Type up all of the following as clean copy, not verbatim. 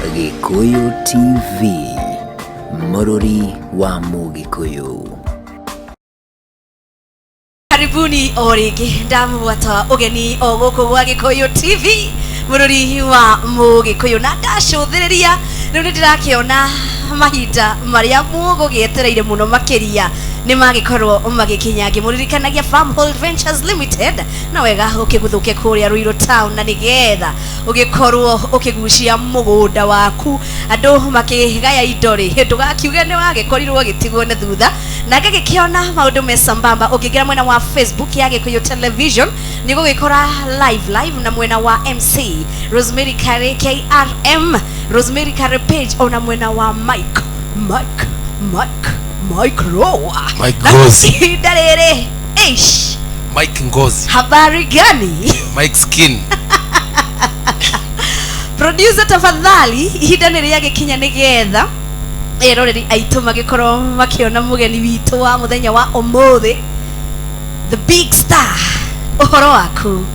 Gĩkũyũ TV, mũrũri wa Mũgĩkũyũ. Karibuni o rĩngĩ, ndamũgwata ũgeni o gũkũ gwa Gĩkũyũ TV, mũrũri wa Mũgĩkũyũ, na ndacũthĩrĩria rĩu nĩ ndĩrakĩona mahinda marĩa mũgũgĩetereire mũno makĩria nĩ magĩkorwo magĩkinya. Ngĩmũririkanagia Farmhold Ventures Limited na wega ũkĩguthũke kũrĩa Ruiru Town, na nĩgetha ũgĩkorwo ũkĩgucia mũgũnda waku. Andũ makĩgaya indo rĩ, ndũgakiuge nĩ wagĩkorirwo ũgĩtigwo na thutha. Na ngagĩkĩona maũndũ me sambamba. Ũngĩingĩra mwena wa Facebook ya Gĩkũyũ Television nĩ ũgũgĩkora live live, na mwena wa MC Rosemary Kare, KRM Rosemary Kare page, ona mwena wa Mike Mike Mike Mike Roa. Mike Na Ngozi. ihinda rĩrĩ, eish. Mike Ngozi. Habari gani? Mike Skin. Producer, tafadhali, ihinda nĩ rĩagĩkinya nĩgetha eroreri aitũ magĩkorwo makĩona mũgeni witũ wa mũthenya wa ũmũthĩ, the big star. Ũhoro waku?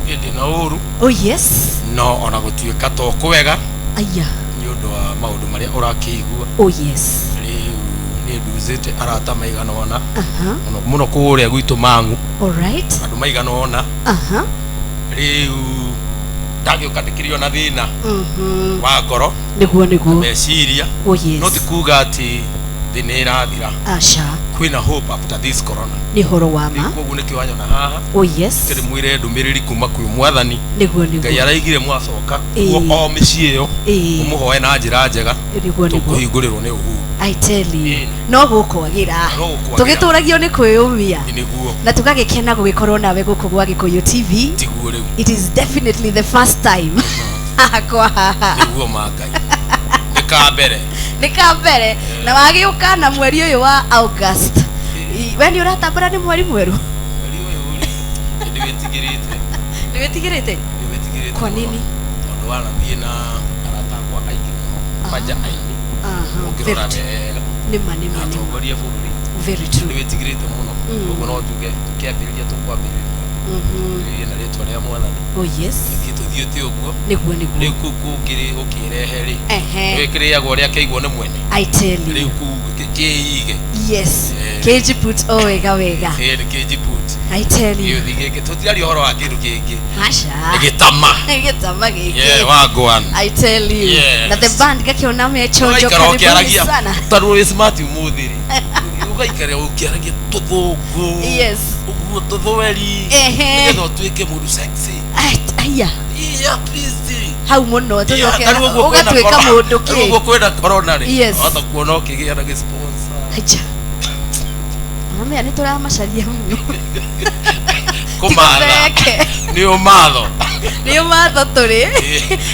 Ĩndĩ na ũru. Oh yes. No ona gũtuĩka to kwega Aya. nĩ ũndũ wa maũndũ marĩa ũrakĩigua. Oh yes. Rĩu nĩ nduzĩte arata maigana ũna mũno mũno kũrĩa gwitũ Mang'u. Andũ maigana ũna. Rĩu ndagĩũka ndĩkĩrĩ ona thĩna wa ngoro, Nĩguo. meciria. Oh yes. No ti kuga atĩ thĩ nĩ ĩrathira. Aca. Kwĩna hope after this corona. Nĩ ũhoro wa ma. Koguo nĩkĩo wanyona haha. Oh yes. Kĩrĩ ndũmĩrĩri kuma kwĩ mwathani. Nĩguo. Ngai araigire mwacoka kuo o mĩciĩ ĩyo, ũmũhoe na njĩra njega, Nĩguo. tũkũhingũrĩrwo nĩ Uhuru. I tell you. No gũkwagĩra. No gũkwagĩra. Tũgĩtũragio nĩ kwĩyũmia. Nĩguo. Na tũgagĩkena gũgĩkorwo nawe gũkũ gwa Gĩkũyũ TV. Tiguo rĩu. It is definitely the first time hakwa haha. Nĩguo, ma Ngai nĩ ka mbere. Nĩ ka mbere, na wagĩũka na mweri ũyũ wa August. We nĩ ũratambũra nĩ mweri mwerũ? Mweri ũyũ rĩ, nĩndĩwĩtigĩrĩte. Nĩ wĩtigĩrĩte? Nĩndĩwĩtigĩrĩte Kwa mũno. nini? Tondũ wanathiĩ na arata akwa aingĩ mũno, kwanja aini, ũngĩrora Very true. wega, Nĩma, nĩma. na Nĩma. atongoria bũrũri. Very true. Nĩwĩtigĩrĩte mũno. Ũguo no njuge tũkĩambĩrĩria, tũkwambĩrĩria tũkwambĩrĩria na rĩtwa rĩa mwathani. Oh yes. Tũthiĩ tũthiĩte ũguo. Nĩguo. Rĩu kũu kũngĩ rĩ, ũkĩrehe rĩ, wĩkĩrĩagwo ũrĩa kĩaigwo nĩ mwene. I tell you. Rĩu kũu kĩige. Yes. Kĩnjiput o wega wega. Kĩndũ kĩnjiput. I tell you. Gĩũthi gĩkĩ tũtiraria ũhoro wa kĩndũ kĩngĩ. Aca. Gĩtama. Gĩtama gĩkĩ. Yeah, wagwan. I tell you. Yes. Na the band gakĩona mechonjo. Ũgaikara karibuni ũkĩaragia sana. tondũ wĩ smart ũmũthĩ rĩ, ũgaikara ũkĩaragia tũthũngũ ũguo tũthweri, nĩgetha ũtuĩke mũndũ sexy. Aya. Yeah, please. Hau mũno tũcoke Yeah, ta rĩu ũguo kwĩna ũgatuĩka mũndũ ta rĩu kĩ. Ũguo kwĩna corona rĩ, wahota kuona ũkĩgĩa na gĩsponsor. Aja. Mamea nĩ tũramacaria mũno. Kũmatha. Tigũtheke. Nĩ ũmatho. Nĩ ũmatho tũrĩ.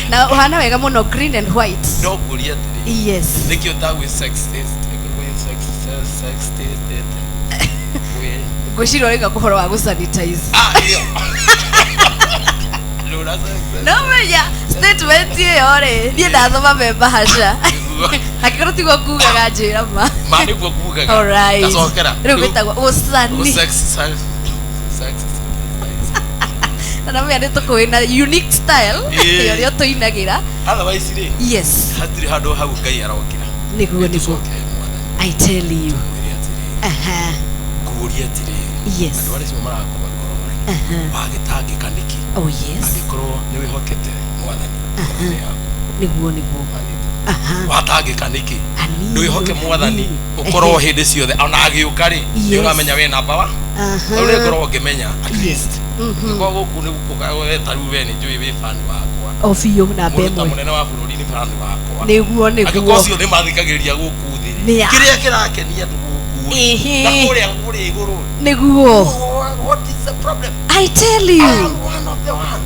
Na ũhana wega mũno, green and white. No ngũrie atĩrĩ, nĩkĩ ũtagwĩ sexist, gwĩ sex sex gwĩ Ngwĩciria ũrauga ũhoro wa gũsanitize. Ah, ĩyo. Rũra sex. No menya statement ĩyo rĩ, niĩ ndathoma me bahasha. Nĩguo. Angĩkorwo tiguo ngugaga, njĩra ma. Ma nĩguo kugaga. Alright. Tacokera. Rĩu gwĩtagwo gũcani. Sex sex sex. Na namenya nĩ tũkũĩ na unique style ya ũrĩa tũinagĩra. Otherwise rĩ, hatirĩ handũ hau Ngai arokĩra. Nĩguo. Tũcoke mwathani. I tell you. Mwĩre atĩrĩrĩ, ngũrie atĩrĩrĩ, andũ arĩa acio marakua ngoro rĩ, wagĩtangĩka nĩkĩ Oh yes. angĩkorwo nĩ wĩhokete mwathani ngoro-inĩ yaku? Nĩguo. Watangĩka nĩkĩ? Hanini, Ndwĩhoke mwathani, hanini. ũkorwo hĩndĩ ciothe ona agĩũka rĩ, nĩ ũramenya wĩ namba wa rĩu nĩ ngorwo ngĩmenya at least ngĩkorwo gũkũ nĩ gũkũ we, ta rĩu we nĩ njũĩ wĩ fan wakwa. O biũ, namba Mũndũ ta ĩmwe. mũnene wa bũrũri nĩ fan wakwa. Nĩguo. Angĩkorwo Nĩguo. ũcio nĩ mathikagĩrĩria gũkũ thĩ rĩ, Nĩa. kĩrĩa kĩrakenia andũ gũkũ rĩ, na kũrĩa igũrũ rĩ, Nĩguo. what is the problem? I tell I you. am one of the one.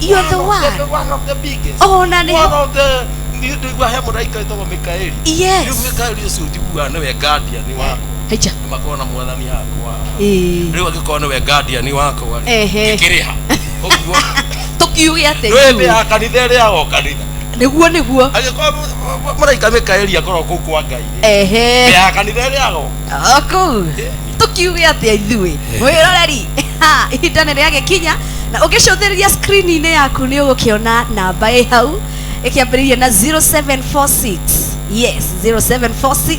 You're the One of one. the, one of the biggest. Ona nĩ One of the ndigua he mũraika wĩtagwo Mikaeli. Yes. Rĩu Mikaeli ũcio njiguaga nĩwe guardian wakwa. Aija. Nĩ makorwo na mwathani hakwa. Rĩu angĩkorwo nĩwe guardian wakwa rĩ, ngĩkĩrĩha. Ũguo Tũkiuge atĩa ndũĩ ithuĩ? ya kanitha ĩrĩa o kanitha. Nĩguo. Angĩkorwo mũraika Mikaeli akorwo kũu kwa Ngai rĩ, ya kanitha ĩrĩa o. O kũu. Tũkiuge atĩa ithuĩ? Mwĩroreri, ha, ihinda nĩ rĩagĩkinya, na ũngĩcũthĩrĩria screen-inĩ yaku nĩ ũgũkĩona namba ĩ hau. Ĩkĩambĩrĩirie na 0746. Yes, 0746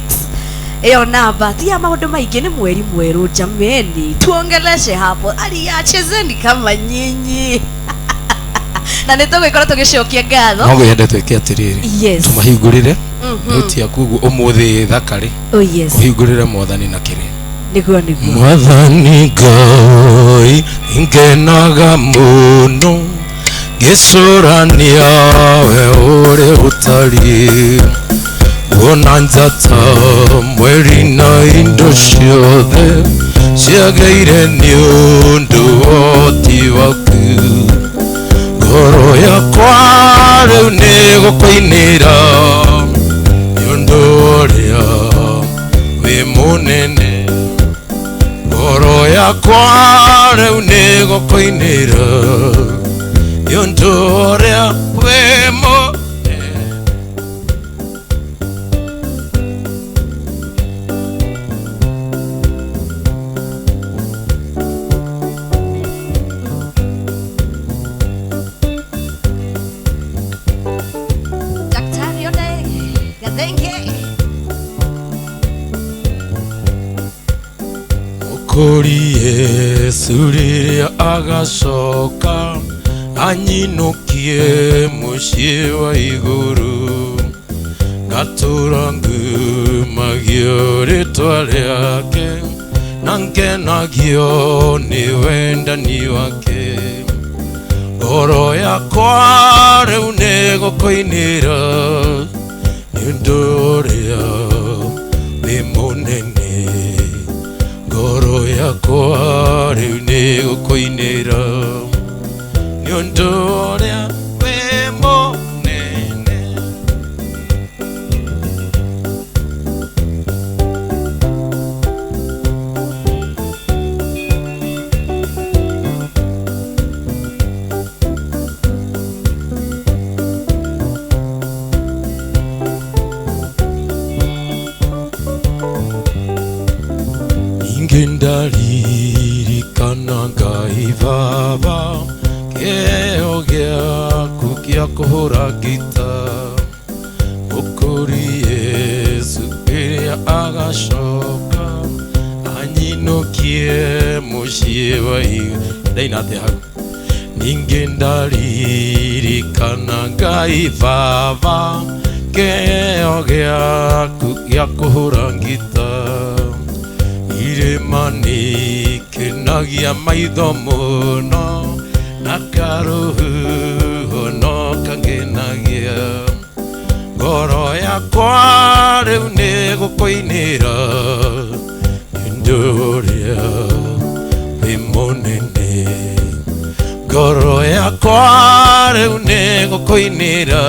ĩyo namba ti ya maũndũ maingĩ, nĩ mweri mwerũ jameni, tuongeleshe hapo aria, chezeni kama nyinyi na nĩ tũgũgĩkorwo tũgĩcokia ngatho. No ngwĩhende twĩke atĩrĩrĩ, Yes. tũmahingũrĩre noti yaku ũguo ũmũthĩ thakarĩ, Oh yes. ũhingũrĩre mwathani na kĩrĩa Nĩguo nĩguo. Mwathani Ngai, ngenaga mũno ngĩcũrania we ũrĩa ũtariĩ, kuona njata, mweri na indo ciothe ciagĩire nĩ ũndũ woti waku. Ngoro yakwa rĩu nĩ gũkũinĩra nĩ ũndũ ũrĩa wĩ mũnene. Ngoro yakwa rĩu nĩ gũkũinĩra nĩ ũndũ ũrĩa wĩ mũnene. Daktari Ode Gathenge. Mũkũri Yesu rĩrĩa agacoka anyinũkie mũciĩ wa igũrũ, ngatũra ngumagio rĩtwa rĩake na ngenagio nĩ wendani wake. Ngoro yakwa rĩu nĩ gũkũinĩra nĩ ũndũ ũrĩa wĩ mũnene. Ngoro yakwa rĩu nĩ gũkũinĩra nĩ ũndũ ũrĩa wĩ mũnene. Ningĩ ndaririkana Ngai Baba kĩheo gĩaku gĩa kũhũra ngita, Mũkũri Yesu rĩrĩa agacoka anyinũkie mũciĩ wa igũrũ. Ndaina atĩa hau? Ningĩ ndaririkana Ngai Baba kĩheo gĩaku gĩa kũhũra ngita, irĩma nĩikenagia maitho mũno na karũhuho no kangenagia. Ngoro yakwa rĩu nĩ gũkũinĩra nĩ ũndũ ũrĩa wĩ mũnene. Ngoro yakwa rĩu nĩ gũkũinĩra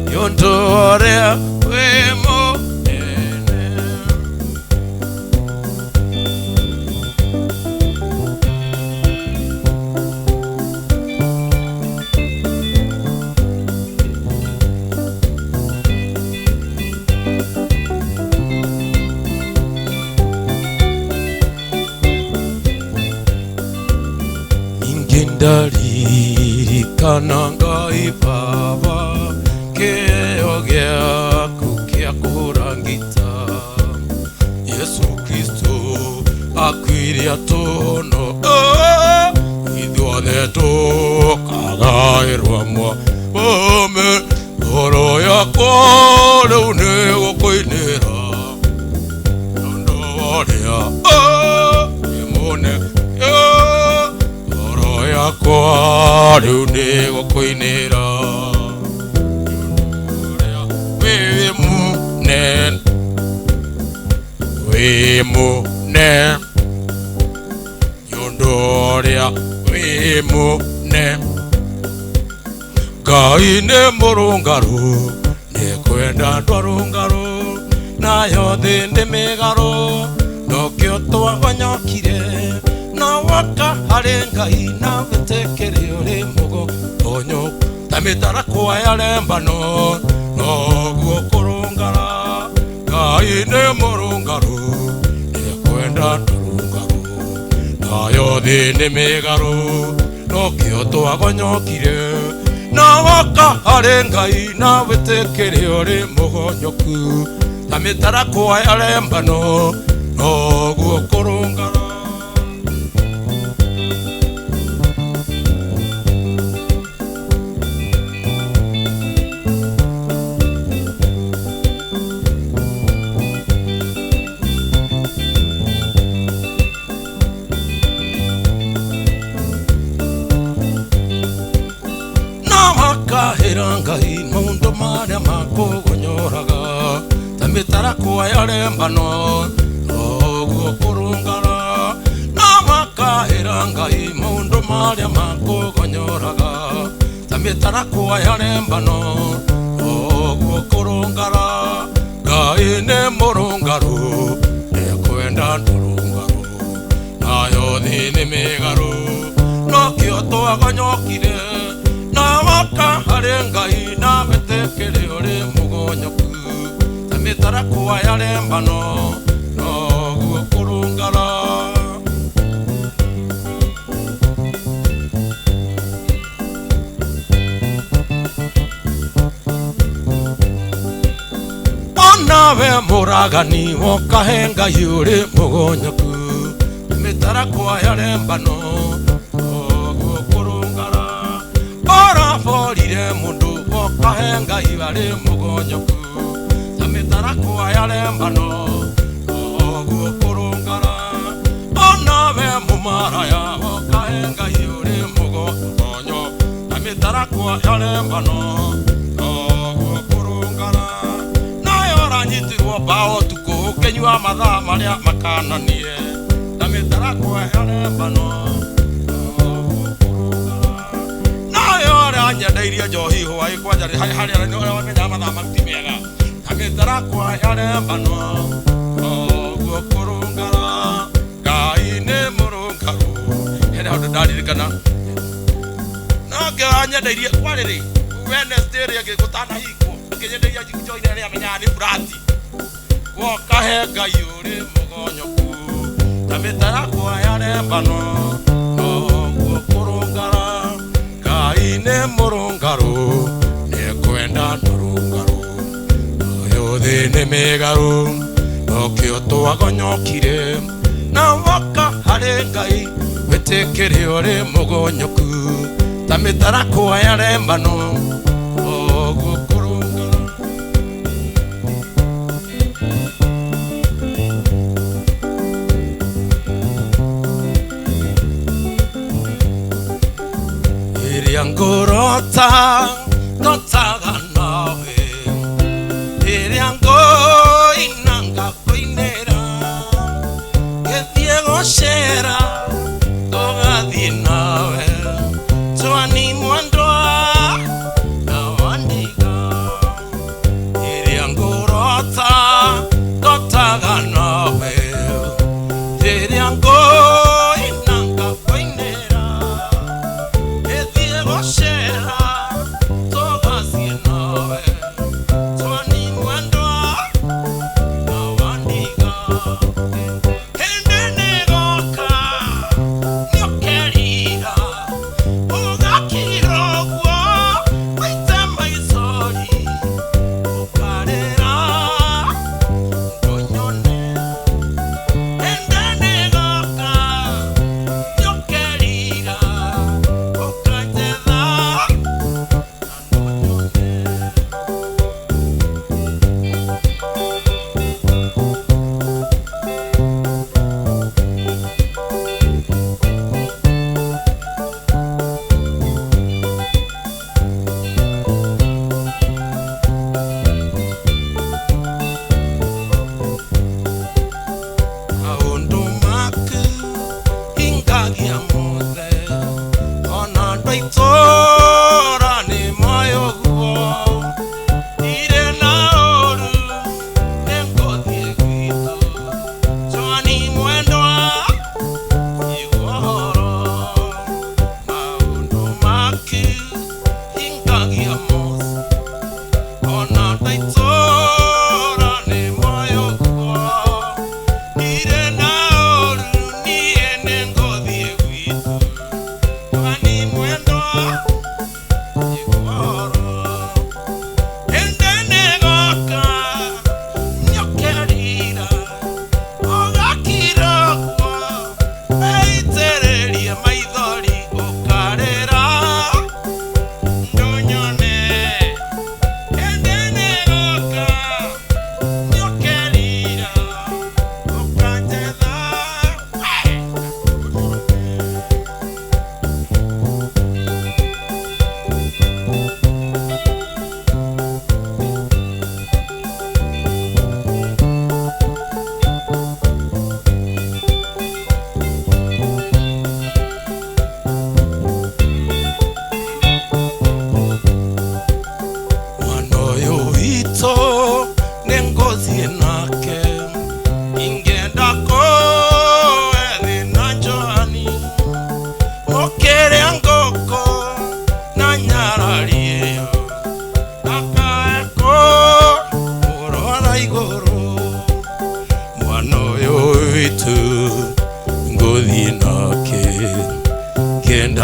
nĩ ũndũ ũrĩa wĩ mũnene. Ningĩ ndaririkana Ngai Baba kĩheo gĩaku kĩa kũhũra ngita, Yesu Kristo akuire atũhono, ithuothe tũkagaĩrwo mwame. Ngoro yakwa rĩu nĩ gũkũinĩra nĩ ũndũ ũrĩa wĩ mũnene. Ngoro yakwa rĩu nĩ gũkũinĩra ũrĩa wĩ mũnene, wĩ mũnene, nĩ ũndũ ũrĩa wĩ mũnene. Ngai nĩ mũrũngarũ, nĩ kwenda andũ arũngarũ, nayo thĩ nĩ mĩgarũ, nokĩo twahonyokire na woka harĩ Ngai na wĩtĩkĩre ũrĩ mũgotonyo ta mĩtarakwa ya Lebanon, noguo kũrũngara. Ngai nĩ mũrũngarũ, nĩ kwenda andũ arũngarũ, nayo thĩ nĩ mĩgarũ, nokĩo twagonyokire Na woka harĩ Ngai na wĩtĩkĩre ũrĩ mũgonyoku ta mĩtarakwa ya Lembano noguo kũrũngara. Kahera Ngai maũndũ marĩa makũgonyoraga ta mĩtarakwa ya Lembano noguo kũrũngara. Na makahera Ngai maũndũ marĩa makũgonyoraga ta mĩtarakwa ya Lembano noguo kũrũngara. Ngai nĩ mũrũngarũ nĩekwenda ndũrũngarũ nayo thĩ nĩ mĩgarũ nokĩo twagonyokire. Na woka harĩ Ngai na wĩtĩkĩre ũrĩ mũgonyoku ta mĩtarakwa ya Lembano noguo kũrũngara. Onawe mũragani woka he Ngai ũrĩ mũgonyoku ta mĩtarakwa ya Lembano noguo kũrũngara. Oraborire mũndũ woka he Ngai arĩ mũgonyoku ta mĩtarakwa ya Lembano noguo kũrũngara. Onawe mũmaraya woka he Ngai ũrĩ mũgonyo ta mĩtarakwa ya Lembano noguo kũrũngara. Nayo ũranyitirwo mbaũ ũtukũ ũkĩnyua mathaa marĩa makananie ta mĩtarakwa ya Lembano noguo kũrũngara. Nayo ũranyendeirie njohi hwaĩ kwanja harĩa wamenyaga mathaa mau ti mega ta mĩtarakwa ya Lembano noguo kũrũngara. Ngai nĩ mũrũngarũ hena handũ ndaririkana nake anyendeirie kwarĩrĩ Wednesday ĩrĩa ĩngĩ gũtanahingwo akĩnyendeiria njohi ĩrĩa amenyaga nĩ burati woka he Ngai ũrĩ mũgonyoku ta mĩtarakwa ya Lembano noguo kũrũngara. Ngai nĩ mũrũngarũ nĩekwenda ndũrũngarũ nayo thĩ nĩ mĩgarũ nokĩo twagonyokire. Na woka harĩ Ngai wĩtĩkĩre ũrĩ mũgonyoku ta mĩtarakwa ya Lembano noguo kũrũngara. Ĩrĩa ngũrota ndotaga nawe ĩrĩa ngũina ngakũinĩra ngĩthiĩ gũcera tũgathiĩ nawe twani mwendwa na wandiga. Ĩrĩa ngũrota ndotaga nawe ĩrĩa ngũina ngakũinĩra ngĩthiĩ gũcera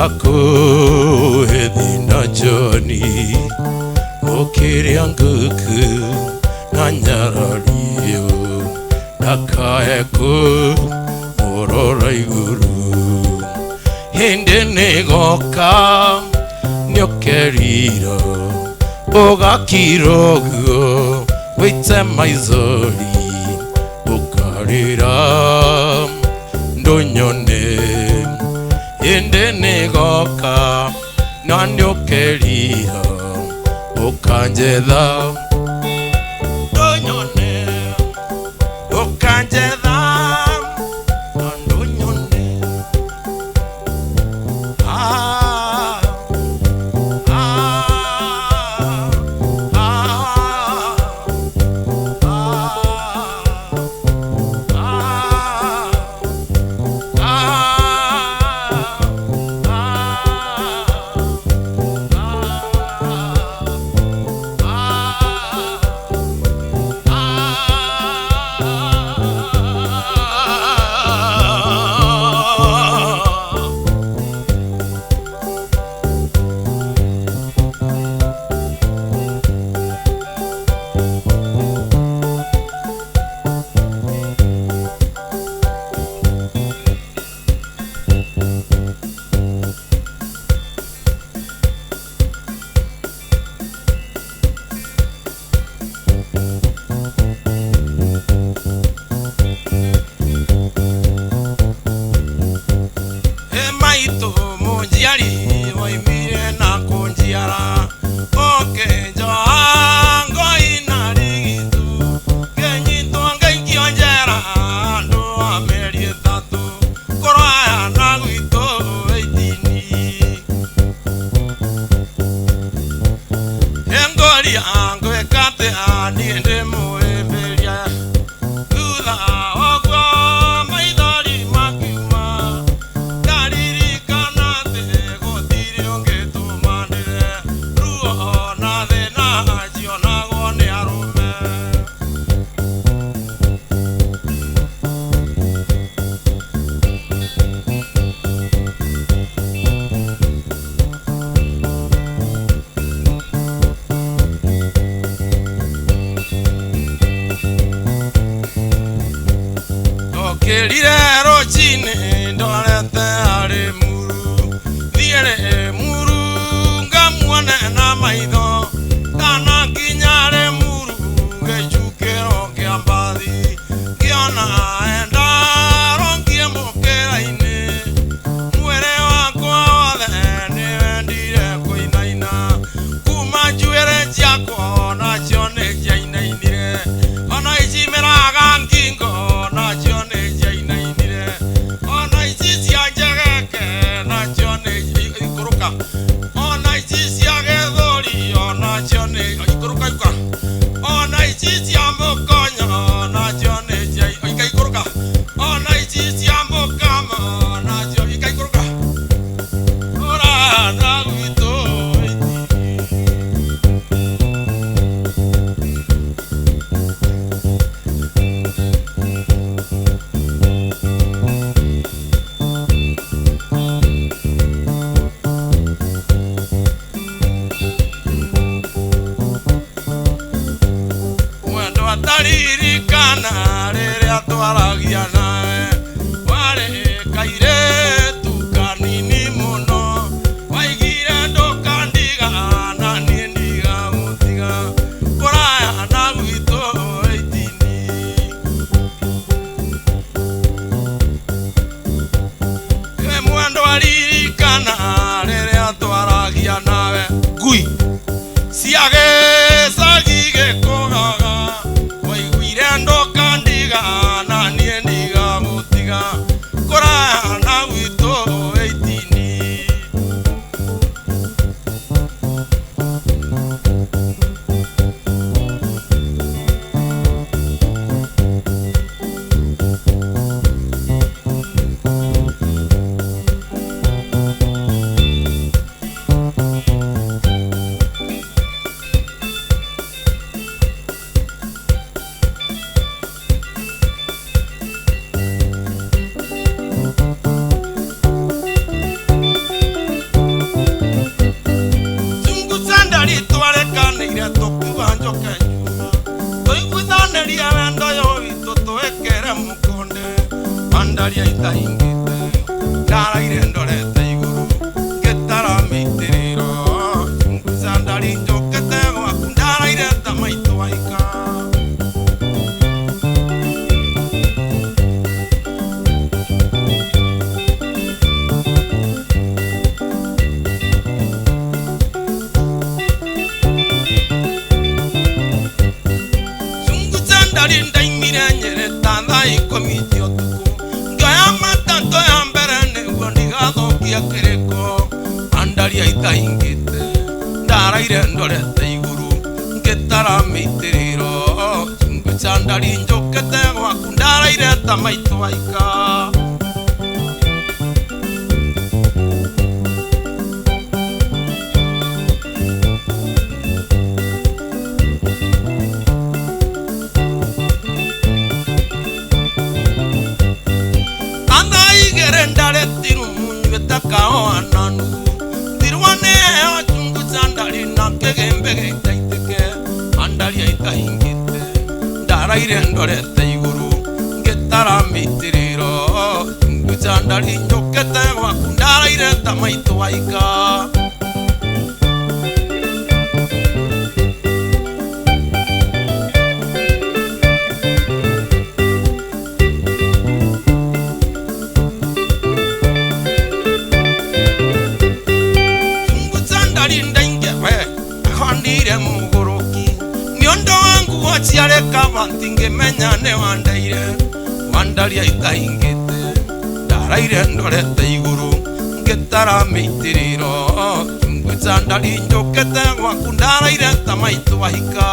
Hakuhi na Johnny Okiria nguku na nyarario Ndakae kũmũrora igũrũ Hĩndĩ nĩgoka nĩũkerira Ũgakira ũguo wĩite maithori Ũkarĩra ndũnyone Hĩndĩ nĩgoka na nĩũkerira Ũkanjetha ndũnyone Ũkanjetha na ndũnyone Ah, ah, ah, ah, ah, Maitũ mũnjiari woimire na kũnjiara ũkĩnjoha ngoi na rigitũ ngĩnyitwo ngĩikio njera andũ a mĩeri ĩtatũ kũraya na gwitũ ĩitini Ngũria ngwĩka atĩa niĩ ndĩ mũhĩmbĩria thutha ũguo maithori makiuma ndaririkana atĩ gũtirĩ ũngĩtũma ndĩre ruo na thĩna cionagwo nĩ arũme. Ndokĩrire rũcinĩ ndorete harĩ muru thiĩrĩ muru ngamuone na maitho ndanakinya rĩ muru gĩcukĩro kĩa mbathi ngĩona enda rongie mũkĩra-inĩ mwĩrĩ wakwa wothe nĩwendire kũinaina kuma njuĩrĩ ciakwa nacio nĩciainainire ona ici mĩraga ngingo nacio nĩciainainire ona ici cia njegeke nacio nĩ ikũrũka ona ici cia gĩthũri onacio nĩ ikũrũka ikũra ona ici cia mũkonyo nacio nĩ cia ikaikũrũka ona ici cia mũkamo nacio ikaikũrũka ũrana gwitũ Mwendo ataririkana rĩrĩa twaragia nawe warĩ kairĩtu kanini mũno waigire ndũkandiga na niĩ ndigagũtiga kũraya na gwitũ ĩtini Mwendo aririkana rĩrĩa twaragia nawe ngui cia gĩcagi gĩkũgaga waiguire ndũkandiga na niĩ ndigagũtiga kũraya na gwitũ ĩtini. Tũkiuga njoke nyuma tũiguithanĩrie wendo ũyũ witũ twĩkĩre mũkonde Wandaria itahingĩte ndaraire ndorete igũrũ ngĩtara mĩitĩrĩro Chunguza ndari njũkĩte gwaku ndaraire ta maitũ waika. Chunguza ndari ndaimire Nyĩrĩ ta thaa ikũmi cia ũtukũ ngĩoya matatũ ya mbere nĩguo ndigathũkie kĩrĩko Wandaria itahingĩte ndaraire ndorete igũrũ ngĩtara mĩitĩrĩro Chunguza ndari njũkĩte gwaku ndaraire ta maitũ waika. Igere ndaretirwo munywĩte kahũa na nuthu ndirwo nĩheo chunguza ndari na kĩgĩmbĩ gĩtaitĩke Wandaria itahingĩte ndaraire ndorete igũrũ ngĩtara mĩitĩrĩro Chunguza ndari njũkĩte gwaku ndaraire ta maitũ waika. Ndire mũgũrũki nĩ ũndũ wa nguo ciarĩ kabati ngĩmenya nĩ wandeire Wandaria itahingĩte ndaraire ndorete igũrũ ngĩtara mĩitĩrĩro Chunguza ndari njũkĩte gwaku ndaraire ta maitũ wahika.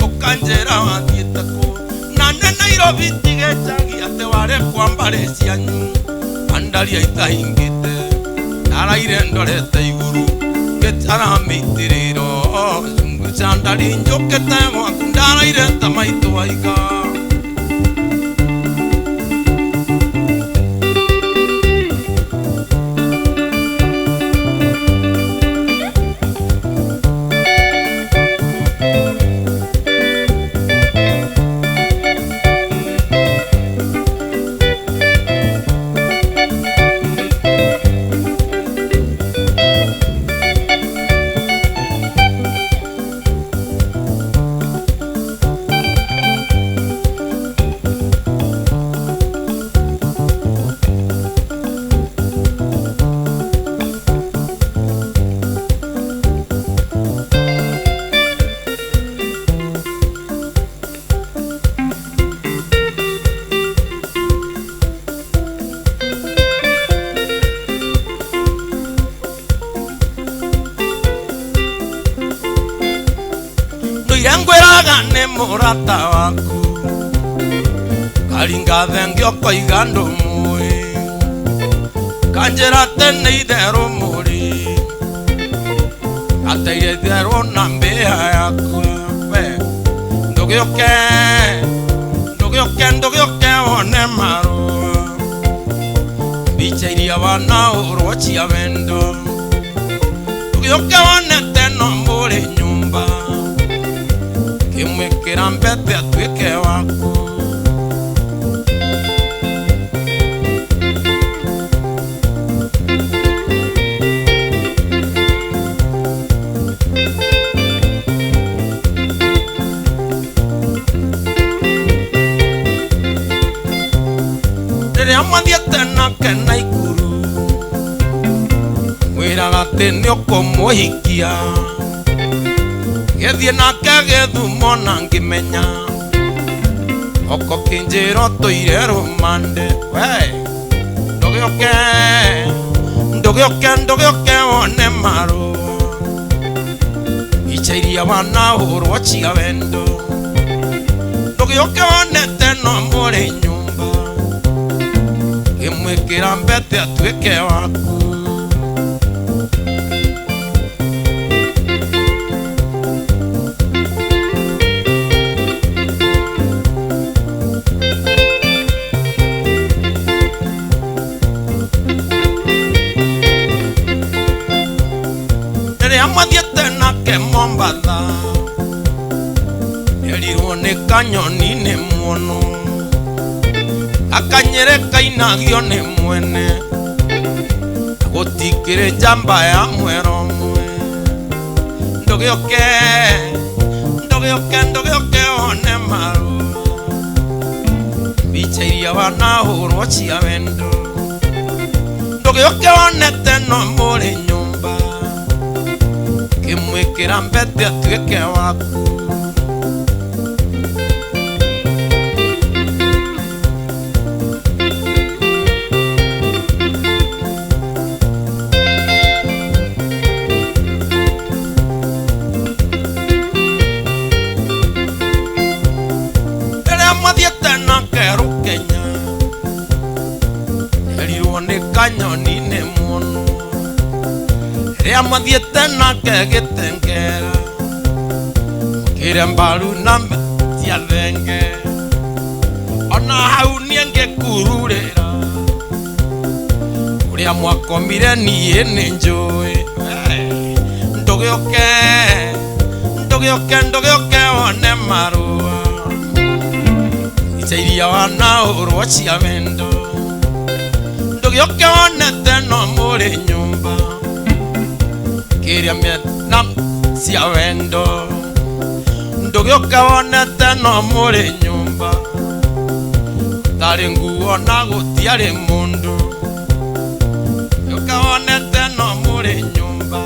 Ũkanjĩra wathiĩte kũ na nĩ Nairobi tigĩnjagi atĩ warĩ kwa mbarĩ cianyu Wandaria itahingĩte ndaraire ndorete igũrũ ngĩtara mĩitĩrĩro Chunguza ndari njũkĩte gwaku ndaraire ta maitũ waika. Ngwĩraga nĩ mũrata waku karinga thengi ũkoiga ndũmũĩ kanjĩra atĩ nĩ itherũ mũrĩ ateire itherũ na mbĩa yakwa we ndũgĩũke ndũgĩũke ndũgĩũke wone marũa mbica iria wanahũrwo cia wendo ndũgĩũke wone teno mũrĩ nyũmba Kimwĩkĩra mbete atuĩke waku. Rĩrĩa mwathiĩte nake Naikuru mwĩraga atĩ nĩ ũkũmũhikia gĩthiĩ nake gĩthumo na ngĩmenya oko kĩnjĩra ũtũire rũmande we ndũgĩũke ndũgĩũke ndũgĩũke wone marũa ica iria wanahũrwo cia wendo ndũgĩũke wone teno mũrĩ nyũmba ngĩmwĩkĩra mbete atuĩke waku. Rĩrĩa mwathiĩte nake Mombatha erirwo nĩ kanyoni nĩ muono akanyere kainagio nĩ mwene gũtikĩrĩ njamba ya mwero mwe ndũgĩũke ndũgĩũke ndũgĩũke wone marũa mbica iria wanahũrwo cia wendo ndũgĩũke wonete no mũrĩ nyũmba kĩmwĩkĩra mbete atuĩke waku. Rĩrĩa mwathiĩte nake Rũkenya erirwo nĩ kanyoni nĩ muono rĩrĩa mwathiĩte nake Gĩtengera mũkĩre mbaru na cia thenge ona hau niĩ ngĩkururĩra ũrĩa mwakomire niĩ nĩ njũĩ. Ndũgĩũke ndũgĩũke ndũgĩũke wone marũa ica iria wanahũrwo cia wendo ndũgĩũke wonete no mũrĩ nyũmba kĩrĩa mĩena cia wendo ndũgĩũke wonete no mũrĩ nyũmba tarĩ nguo na gũtiarĩ mũndũ ndũgĩũke wonete no mũrĩ nyũmba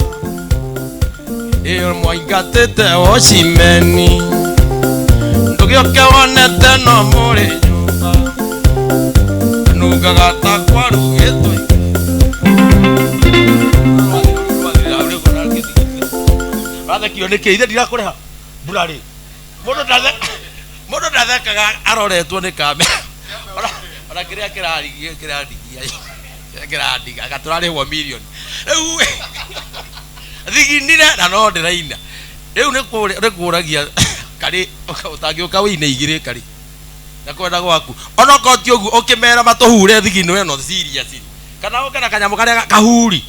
ĩyo mwaingatĩte wocimeni ndũgĩũke wonete no mũrĩ nyũmba nungaga ta kwarugĩtwo. Rathekio nĩkĩ ithe ndirakũrĩha mbura rĩ mũndũ ndathekaga aroretwo nĩ kamera ona kĩrĩa kĩrarigia kĩrandigia kĩrĩa kĩrandiga anga tũrarĩhwo mirioni rĩu thiginire na no ndĩraina rĩu nĩ kũragia karĩ ũtangĩũka wĩine igĩrĩ karĩ na kwenda gwaku ona okorwo ti ũguo ũkĩmera matũhure thigino ĩno serious kana ũke na kanyamũ karĩa kahuri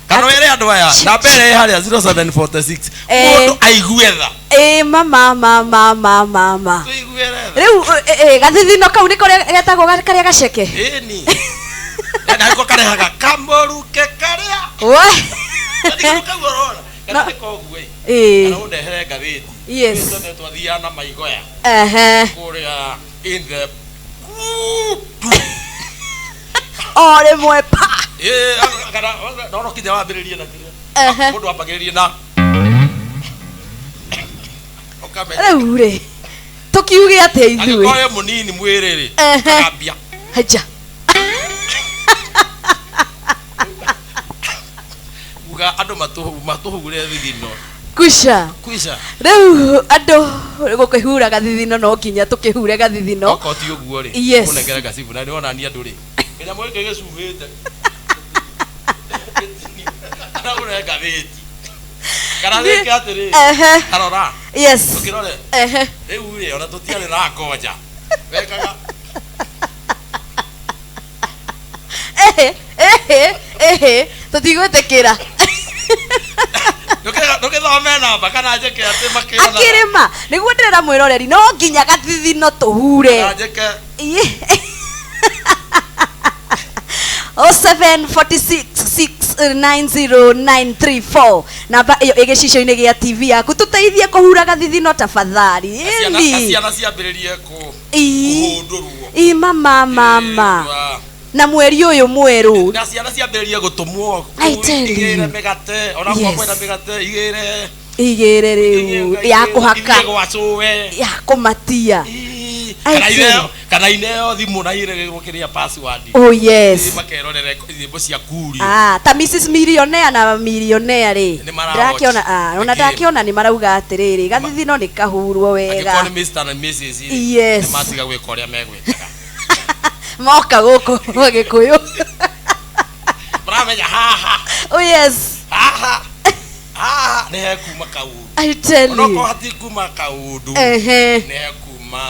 kana wĩre andũ aya namba ĩrĩa ĩ harĩa 0746 mũndũ aigue tha. Ĩ mama mama mama mama tũiguĩre tha rĩu gathithino kau nĩko getagwo karĩa gaceke ĩni na nĩko karehaga kamũruke karĩa we gathigino kau ũrona kana nĩ koguo ĩ kana ũndehere ngathĩti. Yes. Tene twathiaga na maigoya ehe kũrĩa in the o rĩmwe pa kana no kinya wambĩrĩrie na kĩrĩa Ehe. mũndũ ambagĩrĩrie na ũkamenya rĩu rĩ tũkiuge atĩa ithuĩ angĩkorwo e mũnini mwĩrĩ rĩ Ehe. akambia haja uga andũ matũhure thigino kwisha kwisha rĩu andũ gũkĩhura gathithino no nginya tũkĩhure gathithino okorwo ti ũguo rĩ Yes. ũnengere gacibu na nĩwona ni andũ rĩ kĩnyamũ gĩkĩ gĩcuhĩte kana ũre ngathĩti kana gĩke atĩrĩ Ehe. tarora yes ũkĩrore ehe rĩu rĩ ona tũtiarĩ na ngoja wekaga ehe ehe ehe tũtigwĩtĩkĩra ndũgĩthome namba kana njĩke atĩ makĩona akĩrĩma nĩguo ndĩrera mwĩroreri no nginya gathithino tũhure kana njĩke 074669093 namba ĩyo ĩ gĩcicio-inĩ gĩa TV yaku tũteithie kũhura gathithino tafadhali ĩni ciana ciambĩrĩrie Ii. kũhũndũrwo ĩ mama mama na mweri ũyũ mwerũ na ciana ciambĩrĩrie gũtũmwo I tell you. igĩre mĩgate ona Yes. kwenda mĩgate igĩre igĩre rĩu ya kũhaka igĩre gwa cũwe ya kũmatia Ii, I kana tell ineo kana ineo thimũ na iregwo kĩrĩa password oh yes Ii, makerorere nyĩmbo cia kurio Ah, ta Mrs Millionaire na Millionaire rĩ Nĩ mara ndĩrakĩona watch. ah, ona Nĩkĩ? ndakĩona nĩ marauga atĩrĩrĩ gathithino nĩ kahurwo wega angĩkorwo nĩ Mr na Mrs rĩ, Yes. nĩ matiga gwĩka ũrĩa megwĩkaga moka gũkũ gwa Gĩkũyũ maramenya haha oh yes haha haha nĩ hekuma kaũndũ I tell you onokorwo hatikuma kaũndũ ehe nĩ hekuma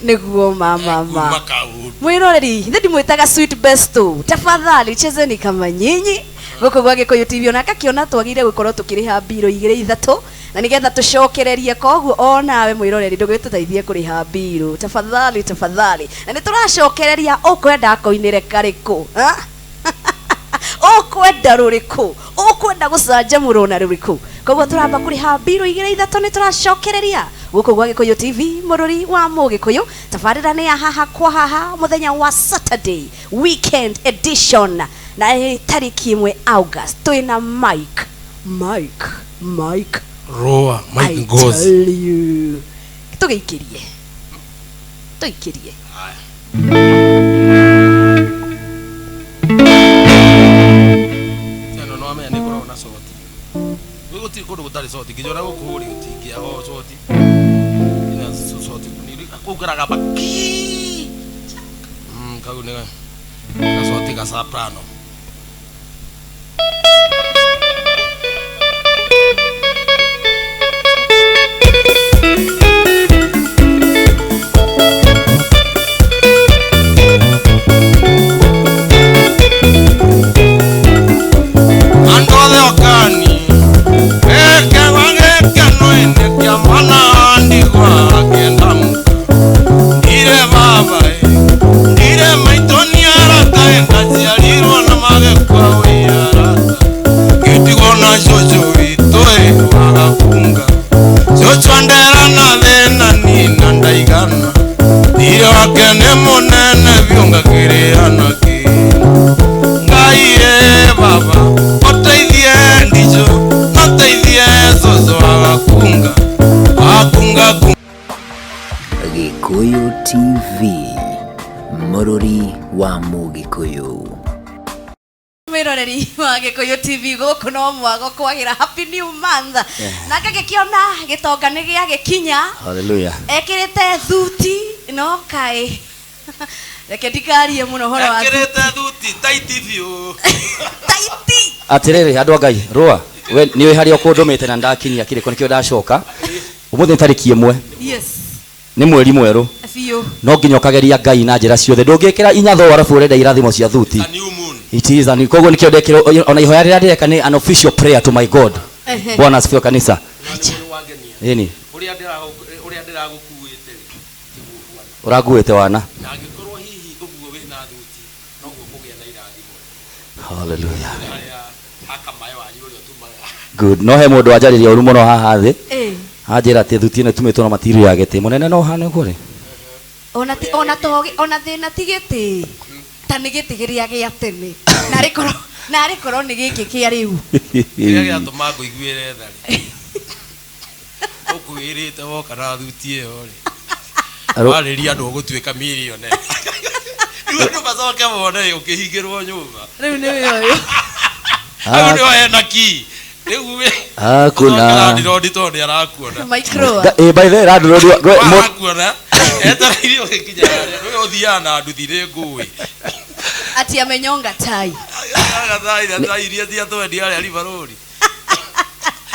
nĩguo mama hekuma ma kaũndũ mwiroreri ithe ndimwĩtaga sweet besto tafadhali chezeni kama nyinyi Gũkũ gwa Gĩkũyũ TV ona ngakĩona twagĩrĩire gũkorwo tũkĩrĩha mbirũ igĩrĩ ithatũ na nĩgetha tũcokererie. Koguo onawe mwĩroreri ndũgĩtũteithie kũrĩha mbirũ, tafadhali tafadhali. Na nĩ tũracokereria, ũkwenda akoinĩre karĩkũ? Ha? Ũkwenda rũrĩkũ? Ũkwenda gũcanjamũrwo na rũrĩkũ? Koguo tũramba kũrĩha mbirũ igĩrĩ ithatũ, nĩ tũracokereria gũkũ gwa Gĩkũyũ TV, mũrũri wa Mũgĩkũyũ. Tabarĩra nĩ ya haha kwa haha mũthenya wa Saturday weekend edition, na nĩ tarĩki 1 August. Twĩna Mike Mike Mike Roa Mike. I Ngozi. Tell you, tũgĩikĩrie tũikĩrie. Ĩno no amenya nĩ ĩkoragwo na coti. Gwĩ gũtirĩ kũndũ gũtarĩ coti, nginya ona gũkũ rĩ gũtingĩaga coti. Ina coti kũu karagamba ki. Kau nĩ gacoti ga soprano. Andũ othe okani gĩkegwa gĩkeno ĩndĩ kĩa mwana wa ndigwa akĩenda mũka. Ndire baba ĩ, ndire maitũ, nĩ arata ĩ, ndaciarirwo na magĩkua wĩ arata. Ngĩtigwo na cũcũ witũ ĩ wagakunga, cũcũ andera na thĩna nina ndaigana. Thirĩ wake nĩ mũnene biũ ngakĩrĩha nakĩ? Ngai ĩ baba ũteithie ndicũ, ũteithie cũcũ wagakunga wakunga. Gĩkũyũ TV, mũrũri wa Mũgĩkũyũ. Mwĩroreri wa Gĩkũyũ TV, gũkũ no mwago kwagĩra. Happy new month. Na ngagĩkĩona gĩtonga nĩ gĩagĩkinya. Hallelujah. Ekĩrĩte thuti, no kaĩ reke ndikarie mũno ũhoro wa Ekĩrĩte thuti taiti biũ. Taiti. Atirĩrĩ andũ a Ngai, rũa we nĩ ũĩ harĩa ũkũndũmĩte na ndakinyia kĩrĩko nĩkĩo ndacoka ũmũthĩ. Nĩ tarĩki 1. Nĩ mweri mwerũ. Biũ. No nginya ũkageria Ngai na njĩra ciothe. Ndũngĩkĩra inyatho arabu ũrenda irathimo cia thuti. A new moon. It is an koguo nĩkĩo ndekĩra ona ihoya rĩrĩa ndĩreka nĩ an official prayer to my God. Bwana asifiwe, kanisa. Nĩ wangenia. Ĩni. Ũrĩa ndĩragũkuĩte rĩ tiguo bwana. Ũranguĩte wana. Na angĩkorwo hihi ũguo wĩna thuti noguo kũgĩa na irathimo. Hallelujah. Harĩa akamae wanyu ũrĩa ũtumaga. Good. No he mũndũ wanjarĩria ũru mũno haha thĩ. Anjĩra atĩ thuti ĩno ĩtumĩtwo na material ya gĩtĩ mũnene no ũhane ũguo rĩ. Ona ti ona to ona thĩna ti gĩtĩ, ta nĩ gĩtĩ kĩrĩa gĩa tene, narĩ korwo narĩ korwo nĩ gĩkĩ kĩa rĩu. Kĩrĩa gĩatũma ngũiguĩre tha rĩ, ũkwĩrĩte woka na thuti ĩyo rĩ, warĩria andũ ũgũtuĩka millionaire, rĩu andũ macoke mone ũkĩhingĩrwo nyũmba. Rĩu nĩ ũyũ. Rĩu nĩo hena key rĩu we. Hakuna. Landlord tondũ nĩ arakuona. Micro. Eh, by the way, landlord Arakuona etereire ũgĩkinya harĩa nĩwe ũthiaga na nduthi nĩ ngũĩ. Ati amenyonga tai. Agathai na tai iria cia twendia harĩa Liverpool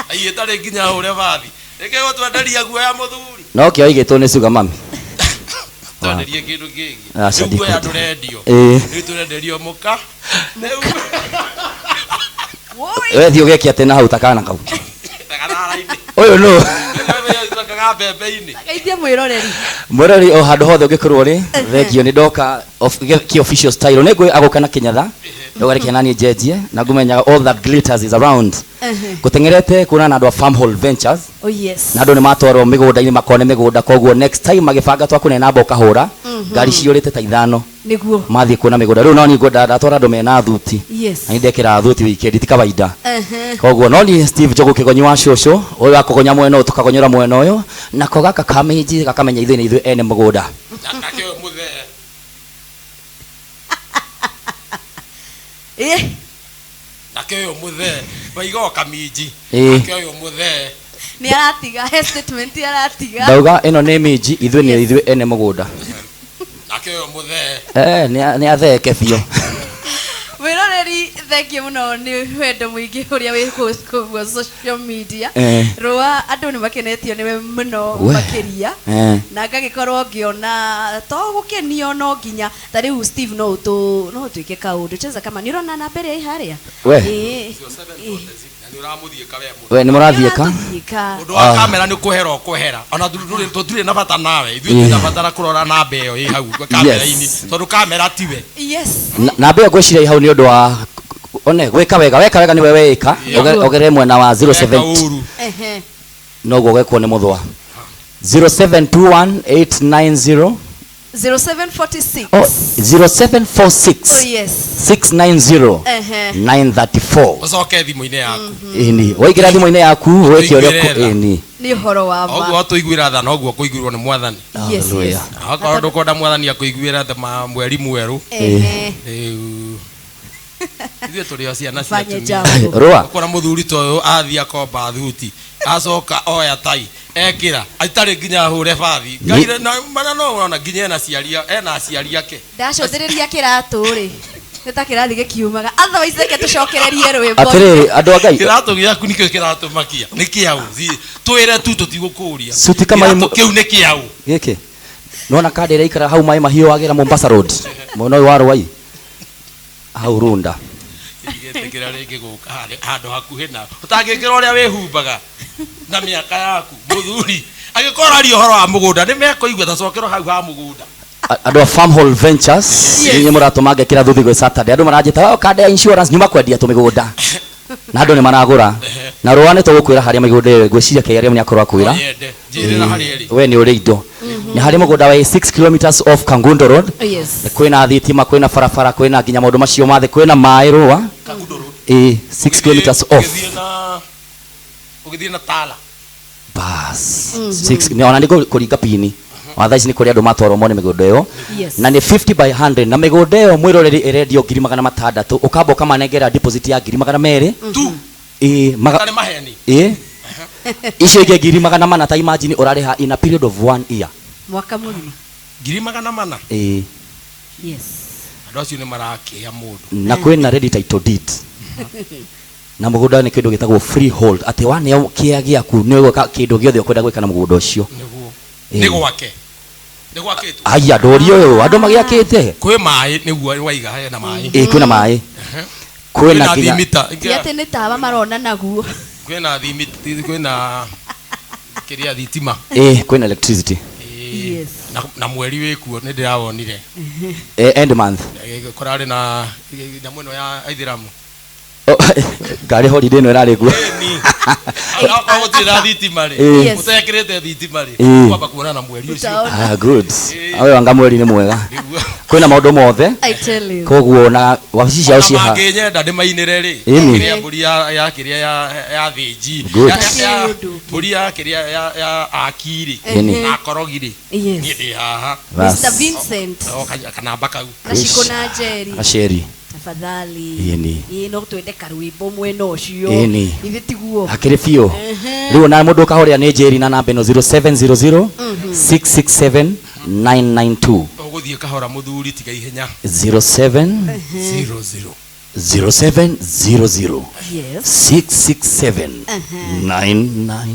ai ĩtarĩ nginya hũre bathi rĩngĩ gũtwenderia guoya mũthuri. No kĩo aigĩtwo nĩ sugar mami. Twenderie kĩndũ kĩngĩ. Aca, Rĩu guoya ndikũhota. ndũrendio. Rĩu tũrenderio mũka rĩu. Woi. We thiĩ ũgeke atĩ na hau ta kana kau. Tagatara-inĩ. Ũyũ nũ? Kaga mbembe-inĩ. Geithia mwĩroreri. Mwĩroreri o handũ hothe ũngĩkorwo rĩ, thengio nĩ ndoka kĩ official style nĩ ngũĩ agũka na kĩnyatha ndũgareke naniĩ njenjie na ngũmenyaga all that glitters is around. Ngũteng'erete kuona na andũ a Farmhold Ventures. Oh yes. Na andũ nĩ matwarwo mĩgũnda-inĩ makone mĩgũnda, koguo next time magĩbanga twakũne namba ũkahũra ngari ciyũrĩte ta ithano. Nĩguo. Mathiĩ kuona mĩgũnda. Rĩu no niĩ ngwenda ndatwara andũ mena thuti. Na nĩ ndekĩra thuti weekend ti kawaida. Koguo no niĩ Steve Njogu kĩgonyi wa cũcũ ũyũ akũgonya mwena ũyũ tũkagonyora mwena ũyũ nako gaka kamĩnji gakamenya ithuĩ nĩ ithuĩ ene mũgũnda. Nake ũyũ mũthee. Nake ũyũ mũthee waiga o kaminji. Nake ũyũ mũthee. Nĩ aratiga he statement aratiga. Ndauga ĩno nĩ minji, ithuĩ nĩ ithuĩ ene mũgũnda. Nake ũyũ mũthee. Eh, nĩ atheke biũ. Mwĩroreri. Thank you muno nĩ wendo mũingĩ ũrĩa wĩ kũguo social media. Eh. Rũa andũ nĩ makenetio nĩwe mũno We. makĩria. Eh. Na ngagĩkorwo ngĩona to gũkenio no nginya ta rĩu Steve no ũtũ no ũtuĩke kaũndũ cheza kama nĩ ũrona namba ĩrĩa ĩ harĩa. We. Ĩĩ. Na nĩ ũramũthiĩka we mũno. We nĩ mũrathiĩka. Nĩũratũthiĩka. Ũndũ wa kamera nĩ kũhera ũkũhera ona tũtirĩ na bata nawe, ithuĩ twĩna bata na kũrora namba ĩyo ĩ hau kamera-inĩ tondũ kamera tiwe. Yes. Namba ĩyo ngwĩciria ĩ hau nĩ ũndũ wa one gwĩka wega, weka wega nĩwe weĩka. Ogerere mwena wa 07 Weka ũru. Ehe. Noguo gwekwo nĩ mũthwa. 0721890 0746. Oh, 0746. Oh, yes. 690 Ehe. 934. Ũcoke thimũ-inĩ yaku. Ĩni waingĩra thimũ-inĩ yaku wĩke ũrĩa Tũiguĩre tha. ĩni. Nĩ ũhoro wa ma. Oguo tũiguĩra tha noguo kũiguĩrwo nĩ mwathani. Yes, yes. Hallelujah. Akorwo ndũkwenda mwathani akũiguĩra tha mweri mwerũ. Ehe. Rĩu ithuĩ tũrĩ o ciana cia Fanye atumia. jambo. Rũa. Ũkora mũthuri ta ũyũ athiĩ akomba thuti acoka oya tai ekĩra atarĩ nginya ahũre bathi. Ngaire na mana no ũrona nginya ena aciari ena aciari ake. Ndacũthĩrĩria kĩratũ rĩ nĩ ta kĩrathi gĩkiumaga, otherwise reke tũcokererie rwĩmbo. Atĩrĩrĩ andũ a Ngai, Kĩratũ gĩaku nĩkĩo kĩratũmakia nĩ kĩaũ? Twĩre tu tũtigũkũria. Suti kama Kĩratũ kĩu nĩ kĩaũ? Gĩkĩ nona kandi ĩrĩa ikara hau maĩ mahiũ wagĩra Mombasa Road mwena ũyũ wa Rwai hau Runda. Ndigĩtĩkĩra rĩngĩ gũka handũ hakuhĩ nawe ũtangĩkĩra ũrĩa wĩhumbaga na mĩaka yaku mũthuri angĩkorwo ũraria ũhoro wa mũgũnda nĩ mekũigua ta cokerwo hau ha mũgũnda. Andũ a Farmhall Ventures inyuĩ mũratũma ngekĩra thuthi gwĩ Saturday, andũ maranjĩta, "Oh, kandi ya insurance nyuma kwendia tũmĩgũnda," na andũ nĩ maragũra na rũa nĩ tũgũkwĩra harĩa mĩgũnda ĩyo ngwĩciria KRM nĩ akorwo akwĩra. Nyende njĩrĩra harĩa ĩrĩ. We nĩ ũrĩ indo nĩ harĩ mũgũnda wa 6 kilometers off Kangundo Road. Yes. Kwĩna thitima, kwĩna barabara, kwĩna nginya maũndũ macio mathe, kwĩna maĩ rũa. Kangundo Road. Ĩ 6 kilometers off. Ũgĩthiĩ na Tala. Bas 6 nĩ ona nĩ kũringa pini wa thaa ici nĩ kũrĩ andũ matwarwo mone mĩgũnda ĩyo. Yes. Na nĩ 50 by 100 na mĩgũnda ĩyo mwĩroreri ĩrendio ngiri magana matandatũ, ũkamba ũkamanengera deposit ya ngiri magana merĩ. Tu. Ĩ maga Tarĩ maheni. Ĩ icio ingĩ ngiri magana mana, ta imagine ũrarĩha in a period of 1 year. Mwaka mũgima. Ngiri magana mana. Ĩ. Yes. Andũ acio nĩ marakĩa mũndũ. Na kwĩna ready title deed na mũgũnda nĩ kĩndũ gĩtagwo freehold, atĩ waneo kĩa gĩaku nĩ ũgwĩka kĩndũ gĩothe ũkwenda gwĩka na mũgũnda ũcio. Nĩguo. Ĩ. Nĩ gwake. Nĩ gwakĩtwo. Aya ndũri ũyũ andũ magĩakĩte. Kwĩ maĩ nĩguo waiga hena maĩ. Ĩ kwĩna maĩ. Kwĩna nginya thimita. Ti atĩ nĩ tawa marona naguo. Kwĩna thimita, kwĩna kĩrĩa thitima. Ĩ kwĩna electricity. Ĩ, Yes. Na mweri wĩkuo nĩ ndĩrawonire. Ĩ, end month. Kũrarĩ na nyamũ ĩno ya aithĩramu. Oh, ngari holiday ĩno ĩrarĩ kuo. Ĩni. Onakorwo gũtirĩ na thitima rĩ, Ĩ. Yes. ũtekĩrĩte thitima rĩ, Ĩ. kwamba kuona na mweri ũcio. Utaona. Ah, good. Ĩ. Ũyũ anga mweri nĩ mwega. Nĩguo. Kwĩna maũndũ mothe. I tell you. Koguo na wabici ciao ciĩ ha. Mangĩnyenda ndĩmainĩre rĩ, Ĩni. kĩrĩa mbũri ya kĩrĩa ya thĩnji. Good. Kĩũndũ. Mbũri ya kĩrĩa ya aki rĩ, Ĩni. na akorogi rĩ, Yes. niĩ ndĩ haha. Bas. Mr. Vincent. O, kanamba kau. Na Shiko na Njeri. Aceri. Tafadhali. Ĩni. Ĩ no twende karwĩmbo mwena ũcio. Ĩni. Ithe tiguo. Hakĩrĩ biũ. Rĩu ona mũndũ ũkahũrĩra nĩ Njeri na namba ĩno 0700 667 992. Ũgũthiĩ kahora mũthuri tiga ihenya. 07 00. 0700 Yes. 667 992.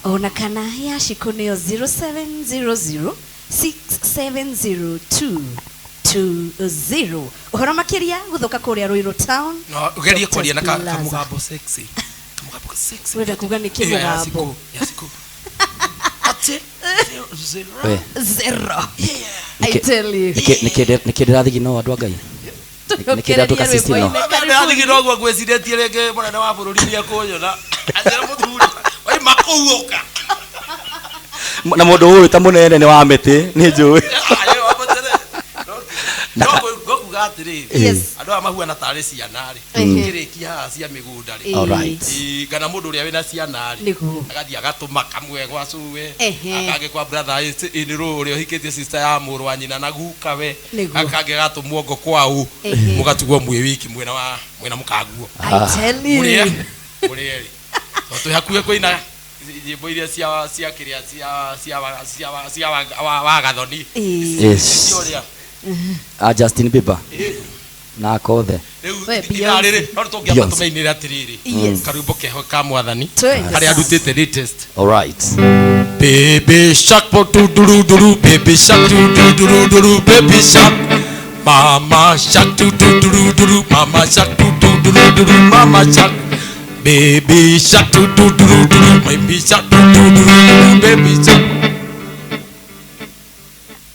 Ona kana ya Shiko nĩyo 0700 6702 20. Ũhoro makĩria gũthũka kũrĩa Ruiru Town. No, ũgerie Doctors kwaria na Plaza. kamũgambo sexy. Kamũgambo sexy. Ũrenda kuga nĩ Ĩyo ya kĩmũgambo? Shiko, ya Shiko. Atĩ, zero, zero. We. Zero. I tell you. Nĩkĩ ndĩrathigina andũ a Ngai? Nĩkĩ ndatuĩka sister ĩno? Ndĩrathigina ũguo ngwĩcirĩtie rĩngĩ mũnene wa bũrũri nĩekũnyona. Anjĩra mũthuri, waima kũu ũka. Na mũndũ ũyũ ta mũnene nĩ wa mĩtĩ, nĩ njũĩ. No ngũkuga atĩrĩrĩ, Yes. andũ aya mahuana tarĩ ciana rĩ, kĩrĩkia haha cia mĩgũnda rĩ. All right. Ĩ, kana mũndũ ũrĩa wĩna ciana rĩ, Nĩguo. agathiĩ agatũma kamwe gwa cũwe, Ehe. akangĩ kwa brother in law ũrĩa ũhikĩtie sister ya mũrũ wa nyina na guka we, Nĩguo. akangĩ agatũmwo ngo kwau, Ehe. mũgatigwo mwĩ wiki mwĩna wa mwĩna mũkaguo. I tell you. Mũrĩe, mũrĩe rĩ. Tondũ twĩ hakuhĩ kũina nyĩmbo iria cia kĩrĩa cia wa Wagathoni. Ĩ. Yes. Cia ũrĩa. Justin Bieber. Na kothe. Rĩu ithaa rĩrĩ no tũngĩamba tũmainĩre atĩrĩrĩ. Karwĩmbo keho ka mwathani. Karĩa ndutĩte latest. All right. Baby shark du du du baby shark du du du du baby shark. Mama shark du du du du mama shark du du du du mama shark. Baby shark du du du du baby shark du du du baby shark.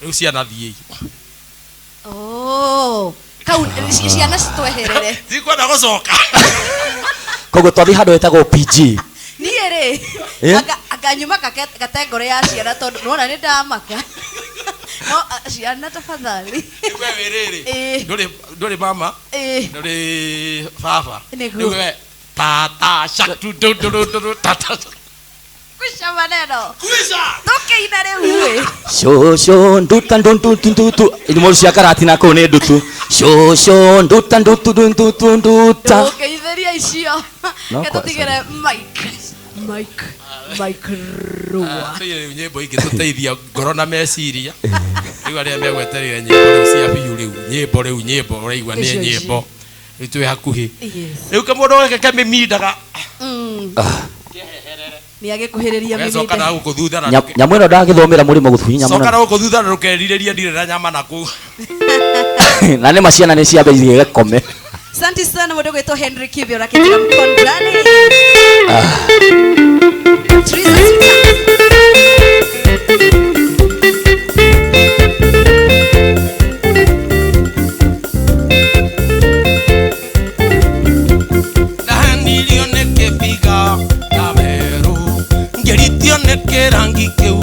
Rĩu ciana thiĩ. Oh, kau ciana citweherere. Ndikwenda gũcoka. Koguo twathiĩ handũ hetagwo PG. Niĩ rĩ, akanyuma kategore ya ciana tondũ nĩwona nĩ ndamaka. No ciana tafadhali. Rĩu we wĩ rĩrĩ. Ndũrĩ mama. Ndũrĩ baba. Rĩu we tata shark du du du du tata. Kwisha maneno. Kwisha. Tukiina rĩu ĩ. Shosho nduta ndundu ndutu. Irimo cia karatina kũu nĩ ndutu. Shosho nduta ndutu ndutu nduta. Ũkĩitheria icio. Ketũtigĩre mic. Mic. Mic rũa. Rĩu nyĩmbo ingĩtũteithia ngoro na meciria. Rĩu arĩa megwetereire nyĩmbo rĩu cia biũ rĩu. Nyĩmbo rĩu nyĩmbo ũraigua nĩ nyĩmbo. Rĩu twĩ hakuhĩ. Rĩu kamũndũ gaka kamĩmindaga. Nĩ agĩkuhĩrĩria mĩmĩnda. Coka na gũkũ thutha na nyamũ ĩno ndagĩthomera mũrĩmo gũthuhi nyamũ. Coka na gũkũ thutha na ndũkerirĩrie ndirĩ na nyama na kũu. Na nĩ ma ciana nĩ ciambĩrĩirie gĩkome. Asante sana mũndũ gwĩtwo Henry Kibio rakĩtĩra mkondani. Ndahenirio nĩ kĩbiga na werũ ngĩritio nĩ kĩrangi kĩu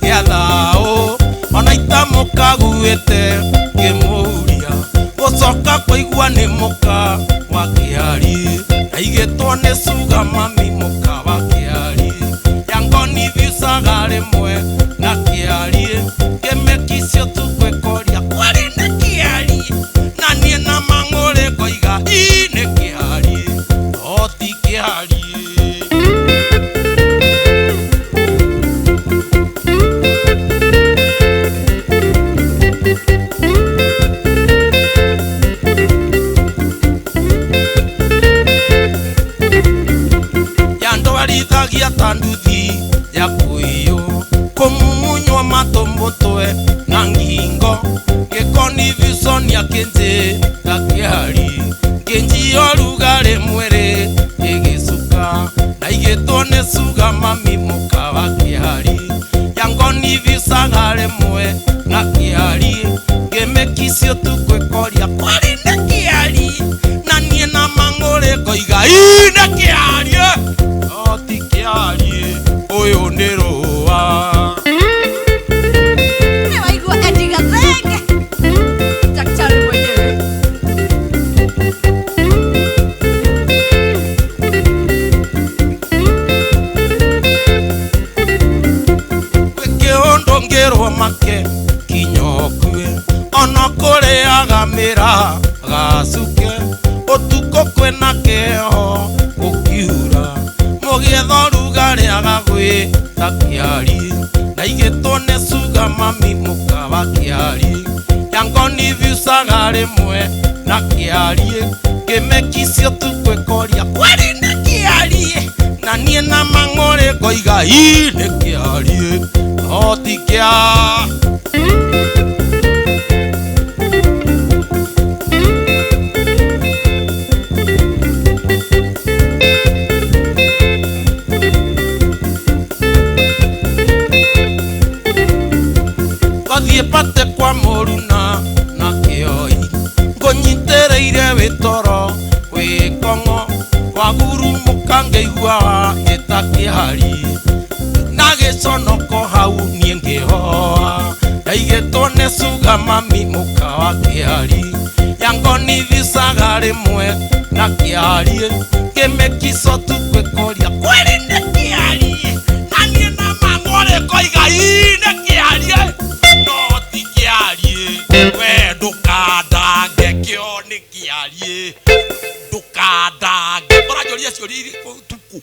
gĩa thaũ ona itamũkaguĩte ngĩmũria gũcoka kũigua nĩ mũka wa kĩari aigĩtwo nĩ cuga mami mũka wa kĩari yangoni viucaga rĩmwe na kĩari kĩmekicio tũkwĩkoria kwarĩ nĩ kĩari na niĩ na mang'ũrĩ ngoiga ii nĩ kĩari no ti kĩari. Yandwarithagia ta nduthi ya kũiyũ kũmumunywo matũ mũtwe na ngingo gĩkoni viconia kĩnjĩta kĩari ngĩnjia ũrugarĩ mwĩrĩ gĩgĩcuka na igĩtwo nĩ cuga mami mũka wa kĩari yangoni vicaga rĩmwe na kĩari ngĩmĩkicio tũkwĩkoria kwarĩ nĩ kĩari na niĩ na mang'ũrĩ ngoiga ii nĩ kĩari no ti kĩari ũyũ nĩ rũa. Nĩ waigua Eddie Gathenge daktari mwenyewe. Gwĩ kĩũndũ ngĩrwo make kinyokue ona kũrĩaga mĩra gacuke ũtukũ kwĩna kĩeho gũkiura mũgĩetha ũrugarĩ agagwĩta kĩari na igĩtwo nĩ cuga mami mũka wa kĩari yangoni viucaga rĩmwe na kĩari ngĩmekicio tũkwĩkoria kwarĩ nĩ kĩari na niĩ na mang'ũrĩ ngoiga ii nĩ kĩari no ti kĩa. Twathiĩ pate kwa mũruna na kĩoi ngũnyitĩrĩire wĩtoro wĩ kong'o wagurumũka ngĩigua ĩta kĩari na gĩconoko hau niĩ ngĩhoa ndaigĩtwo nĩ cuga mami mũka wa kĩari yangoni vicaga rĩmwe na kĩari kĩmĩkico tũkwĩkoria kwĩrĩ nĩ kĩari na niĩ na mang'ũrĩ ngoiga ii nĩ kĩari no ti kĩari we ndũkandange kĩo nĩ kĩari ndũkandange ũranjũria ciũria irĩkũ ũtukũ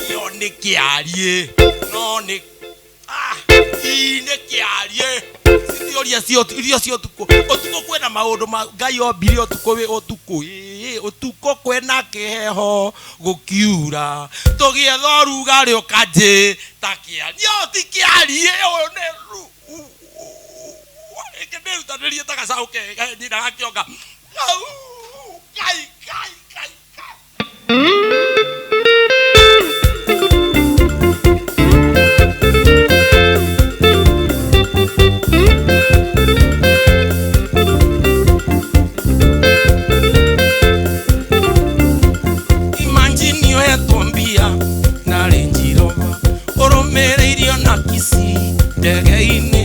kĩo nĩ kĩari no nĩ Ii nĩ kĩarie citioria cio irio cia ũtukũ ũtukũ kwĩna maũndũ ma ngai ombire ũtukũ wĩ ũtukũ ĩĩ ũtukũ kwĩna kĩheho gũkiura tũgĩetha ũrugarĩ ũkanjĩ ta kĩarie ũyũ ti kĩarie ũyũ nĩ rĩngĩ ndĩrutanĩrie ta gacaũ ke nyina gakĩonga Au, kai kai kai kai. Imagine yohetwo mbia na Range Rover ũrũmĩrĩirio na kici ndege-inĩ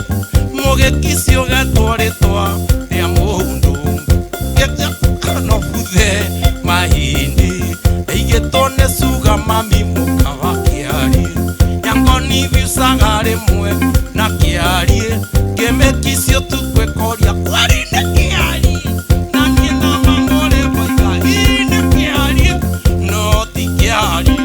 mũgĩkici ũgetwo rĩtwa rĩa mũndũ no buthe mahĩndĩ aigĩtwo nĩ cuga mami mũka wa kĩarie nyangoni biucaga rĩmwe na kĩarie kĩmĩkici ũtukũ ĩkoria kwari nĩ kĩarie na niĩ na mang'ũrĩ ngoiga ii nĩ kĩarie no ti kĩarie.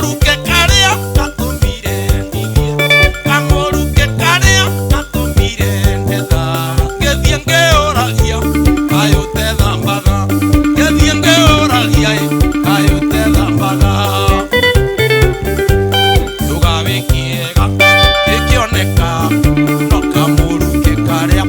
Kamũruke karĩa gatũmire ngirie, kamũruke karĩa gatũmire ndetha. Ngĩthiĩ ngĩũragia kaĩ ũtethambaga, ngĩthiĩ ngĩũragia ĩ kaĩ ũtethambaga. Ndũgawe kĩega gĩkĩoneka no kamũruke karĩa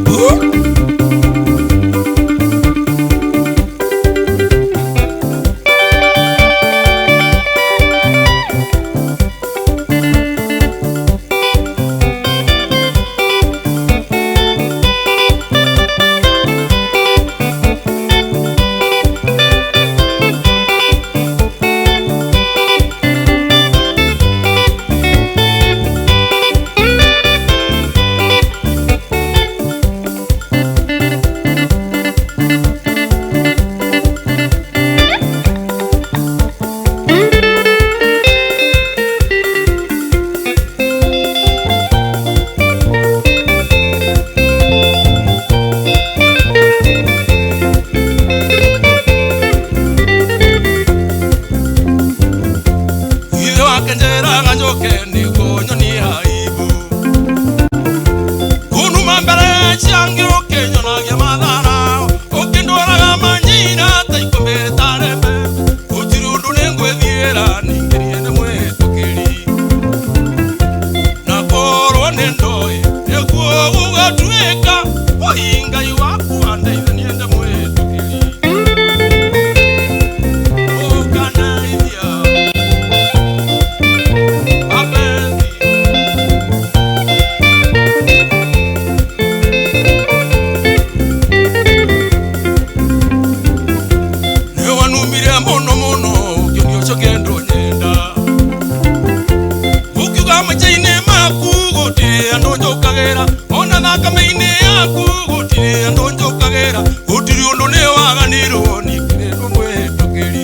Ithe wake njĩraga njoke nĩguo nyonie aibu. Kunuma mbere ciangĩ ũkĩnyonagia mathara, ũkĩndwaraga manyina ta ikũmbĩ tarĩ mbembe. Gũtirĩ ũndũ nĩngwĩthiĩra ningĩrie nĩ mwĩtũkĩri. Na korwo nĩ ndoĩ nĩguo gũgatuĩka, woi Ngai waku andeithie niĩ ndĩ mwĩtũkĩri. Ũkandeithia mapenzi. Nĩwanumire mũno mũno ũkĩonio ũcio kĩndũ nyenda. Ũkiuga maica-inĩ maku gũtirĩ andũ njũkagĩra, ona thakame-inĩ yaku gũtirĩ andũ njũkagĩra, gũtirĩ ũndũ nĩwaganirwo ningĩ nĩ mwĩtũkĩri.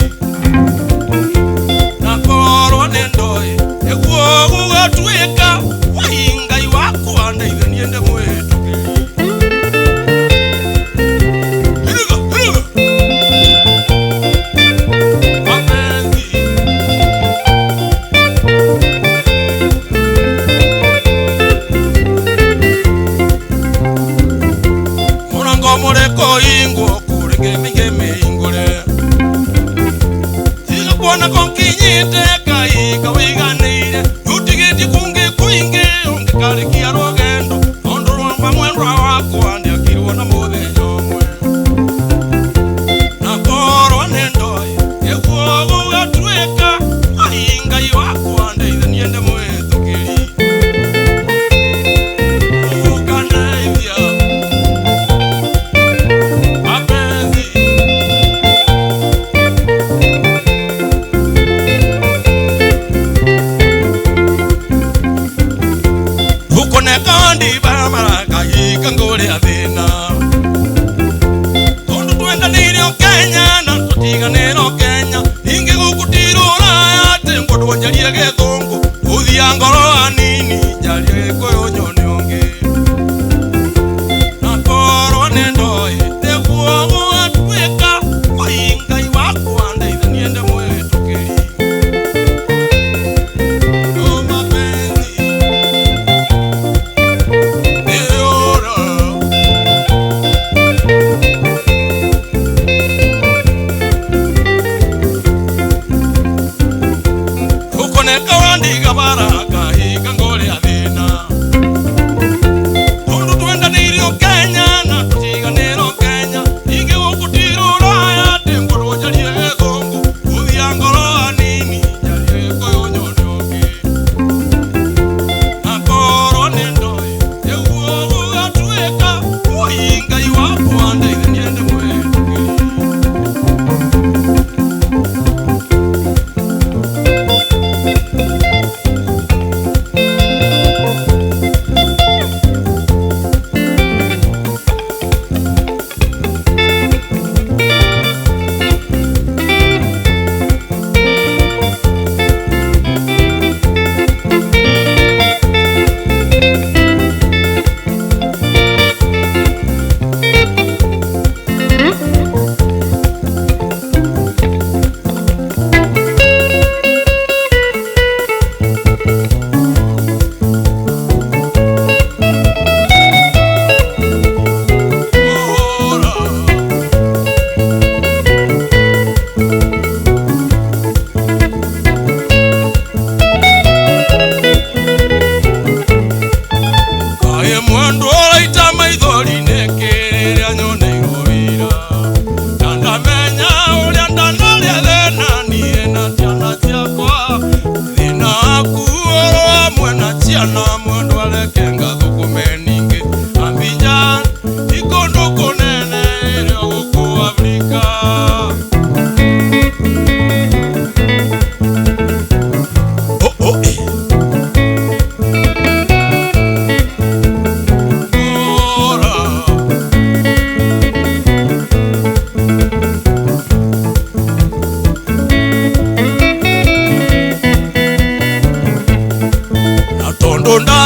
Na korwo nĩ ndoĩ nĩguo gũgatuĩka, woi Ngai wakwa andeithie niĩ ndĩ mwĩtũkĩri. Hiruga, hiruga. Mapenzi. Mũrango mũreko ingwo kũrĩ ngĩmĩ ingũre. Tiga kuona ko nkinyĩte kahinga wĩiganĩire, ndũtigĩtie kũngĩ kũingĩ ũngĩkarĩkia rũgendo, tondũ rwamba mwendwa wakwa ndĩakirwo na mũthenya ũmwe. Na korwo nĩ ndoĩ nĩguo gũgatuĩka, woi Ngai wakwa ndeithie niĩ ndĩ mwĩtũkĩri. Ũkandeithia mapenzi. Ukoneka ndi barabara kahinga ngũrĩa thĩna, tondũ twendanĩire o Kenya na tũtiganĩre o Kenya, ningĩ gũkũ ti rũraya atĩ ngwendwo njarie gĩthũngũ, tũthia ngoro hanini njarie gĩkũyũ nyone ũngĩ. Na korwo nĩ ndoĩ nĩguo gũgatuĩka, woi Ngai wakwa ndeithie niĩ ndĩ mwĩtũkĩri. Oh, mapenzi nĩũra. Ukoneka wandiga baraka hinga ngũrĩa thĩna, tondũ twendanĩire o Kenya na tũtiganĩre o Kenya, ningĩ gũkũ ti rũraya atĩ ngorwo njarie gĩthũngũ, gũthia ngoro hanini njarie gĩkũyũ nyone ũngĩ. Na korwo nĩ ndoĩ nĩguo gũgatuĩka, woi Ngai wakwa ndeithie niĩ ndĩ mwĩtũkĩri.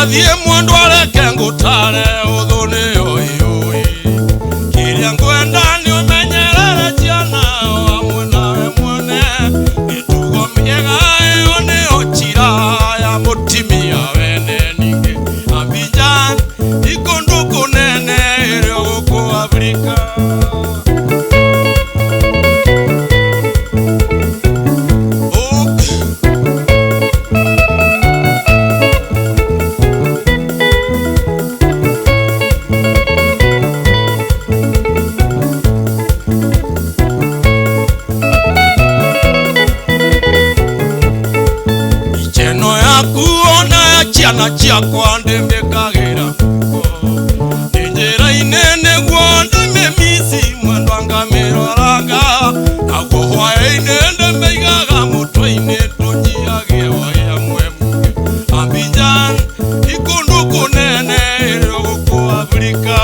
Ũrathiĩ mwendwa reke ngũtare ũthũ nĩyo ĩũĩ kĩrĩa ngwenda nĩ ũmenyerere ciana hamwe nawe mwene mĩtugo mĩega ĩyo nĩyo njĩra ya mũtimia wene ningĩ Abidjan nĩ kũndũ kũnene ĩrĩa gũkũ Afrika. Ciana ciakwa ndĩmĩkagĩra ndĩ njĩra-inĩ nĩguo ndĩmĩmici mwendwa ngamĩroraga naguo hwaĩ-inĩ ndĩmĩigaga mũtwe-inĩ tũnyihagie waĩ hamwe mũngĩ Abidjan nĩ kũndũ kũnene ĩrĩa gũkũ Afrika.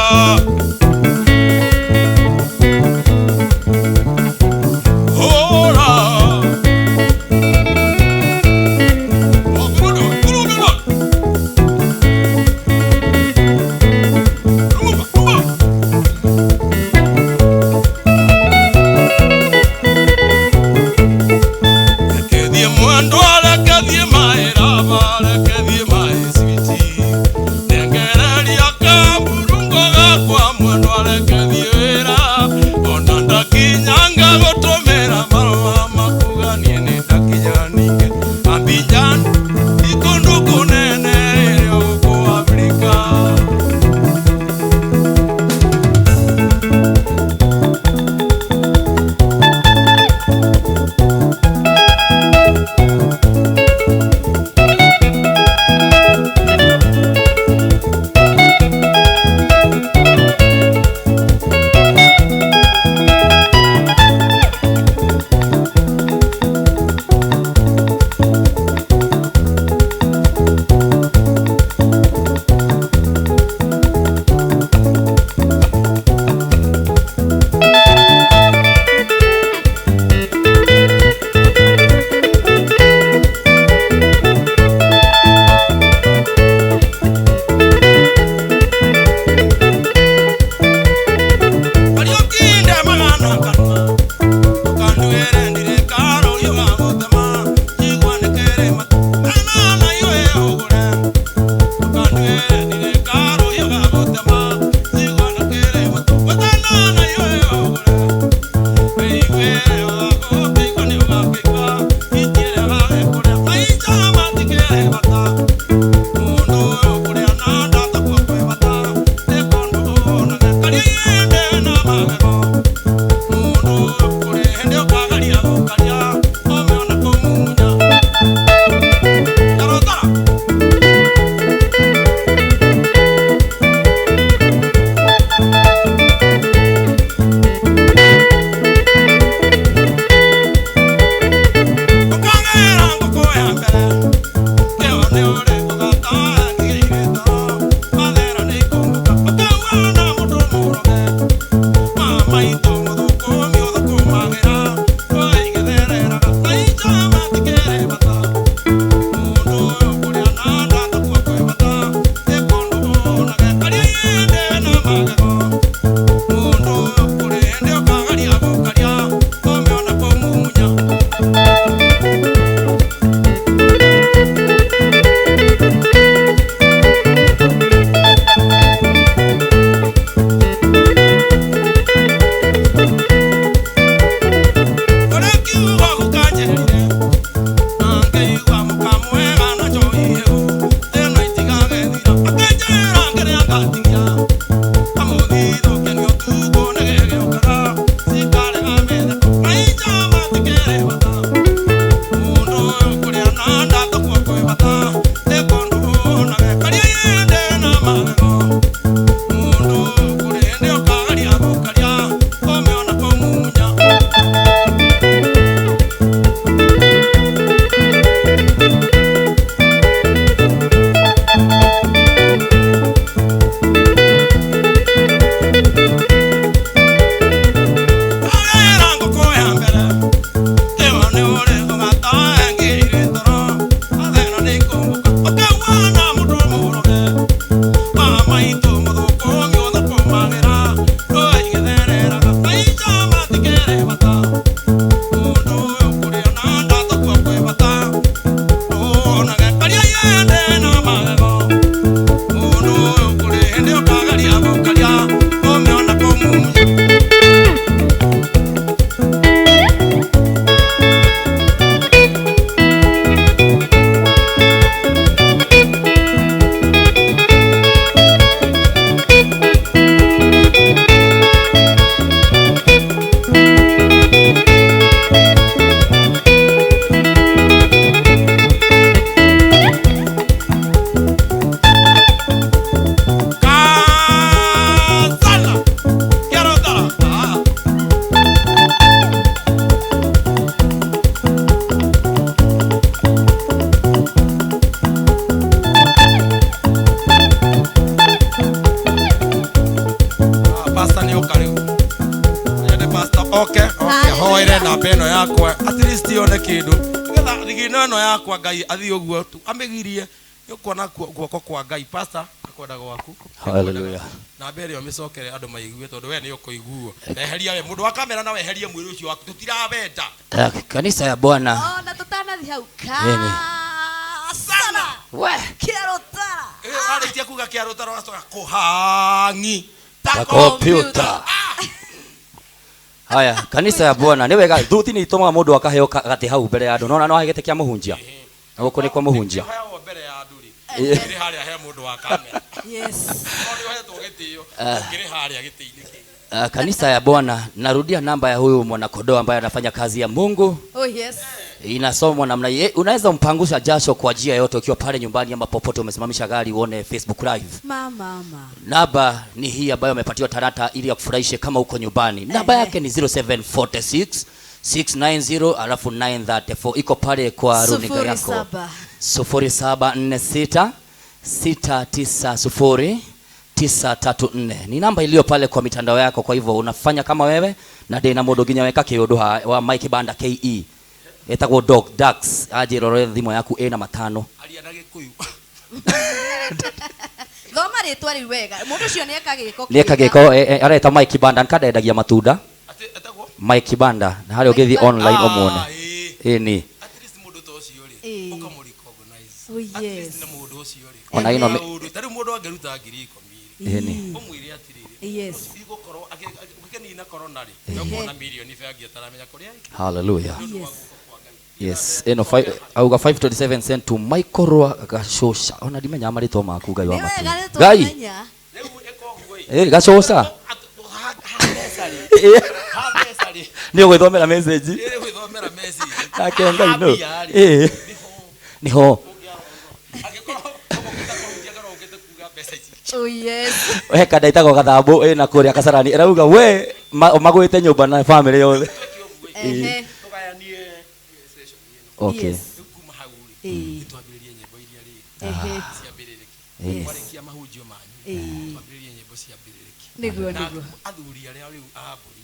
Yakwa at least yone kĩndũ nĩgetha thigino ĩno yakwa Ngai athiĩ ũguo tu amĩgirie. Nĩ ũkuona guoko kwa Ngai, pastor, akwenda gwaku. Hallelujah. Na mbere ĩyo mĩcokere andũ maigue, tondũ we nĩ ũkũiguo. Eheria we mũndũ wa kamera na weherie mwĩrĩ ũcio waku, tũtirawenda. Kanisa ya Bwana. Oh, na tutanathi hau ka sana We. Kĩarũtara. Warĩkia kuga kĩarũtara, ũgacoka kũhangi ta kompyuta. Haya, kanisa ya Bwana, nĩ wega thuti nĩ itũmaga mũndũ akaheo gatĩ hau mbere ya andũ. Nona no hae gĩtĩ kĩa mũhunjia. Na gũkũ nĩ kwa mũhunjia. Ũheagwo mbere ya andũ rĩ, ũngĩrĩ harĩa he mũndũ wa kamera. No nĩ ũhetwo gĩtĩo, ũngĩrĩ harĩa gĩtĩ-inĩ kĩu. Kanisa ya Bwana, narudia namba ya huyu mwanakondoo ambaye anafanya kazi ya Mungu. Oh yes. Inasomwa namna hii. Unaweza mpangusha jasho kwa njia yote ukiwa pale nyumbani ama popote umesimamisha gari uone Facebook Live. Mama mama. Namba ni hii ambayo amepatiwa talanta ili akufurahishe kama uko nyumbani. Namba yake ni 0746 690 alafu 934, iko pale kwa runinga Sufuri yako. saba. 0746 690 934 ni namba iliyo pale kwa mitandao yako. Kwa hivyo unafanya kama wewe na ndina mundu nginya weka kiundu wa Mike Banda KE etagwo Dog Dax anjirore thimo yaku ina matano. Aria na Gĩkũyũ. Thoma rĩtwa rĩu wega. Mũndũ ũcio nĩ eka gĩko. Nĩ eka gĩko, areta Mike Banda nkandendagia matunda. Atĩ etagwo Mike Banda na harĩa ũngĩthiĩ online ũmuone. Ĩĩ. Ĩni. At least mũndũ ta ũcio rĩ, ũkamũ-recognize. Oh, At yes. least na mũndũ ũcio rĩ, Ona ĩno maũndũ ta rĩu mũndũ angĩruta 10,000 rĩ, Ĩni. ũmwĩre atĩrĩrĩ, igũkorwo ũkĩnina corona rĩ, nĩũkuona mirioni bengi ũtaramenya kũrĩa ĩrĩ. Hallelujah. Yes. Yes, ĩno auga 527 sent to Michael Rwa Gacũca. Ona ndimenya marĩtwa maku, Ngai wa Nĩ wega matu. nĩ Ngai. tũmenya. Rĩu ĩka ũguo ĩ. Gacũca. Ha mbeca rĩ, ha mbeca rĩ, Nĩ ũgwĩthomera message. ĩrĩ gwĩthomera message. Nake Ngai Ha no. mbia rĩ, Niho. Angĩkorwo ũgũkĩte kũhunjia kana ũkĩte kuga mbeca ici. Oh yes. We kanda itagwo gathambũ ĩna kũrĩa Kasarani ĩrauga we magwĩte nyũmba na family yothe. Twĩke ũguo ĩ. Tũgayanie session ĩno. Okay. Rĩu kuma hau rĩ, nĩtwambĩrĩrie nyĩmbo iria rĩ cia mbĩrĩrĩki. Warĩkia mahunjio manyu, twambĩrĩrie nyĩmbo cia mbĩrĩrĩki. Nĩguo Na nĩguo. athuri arĩa rĩu a mbũri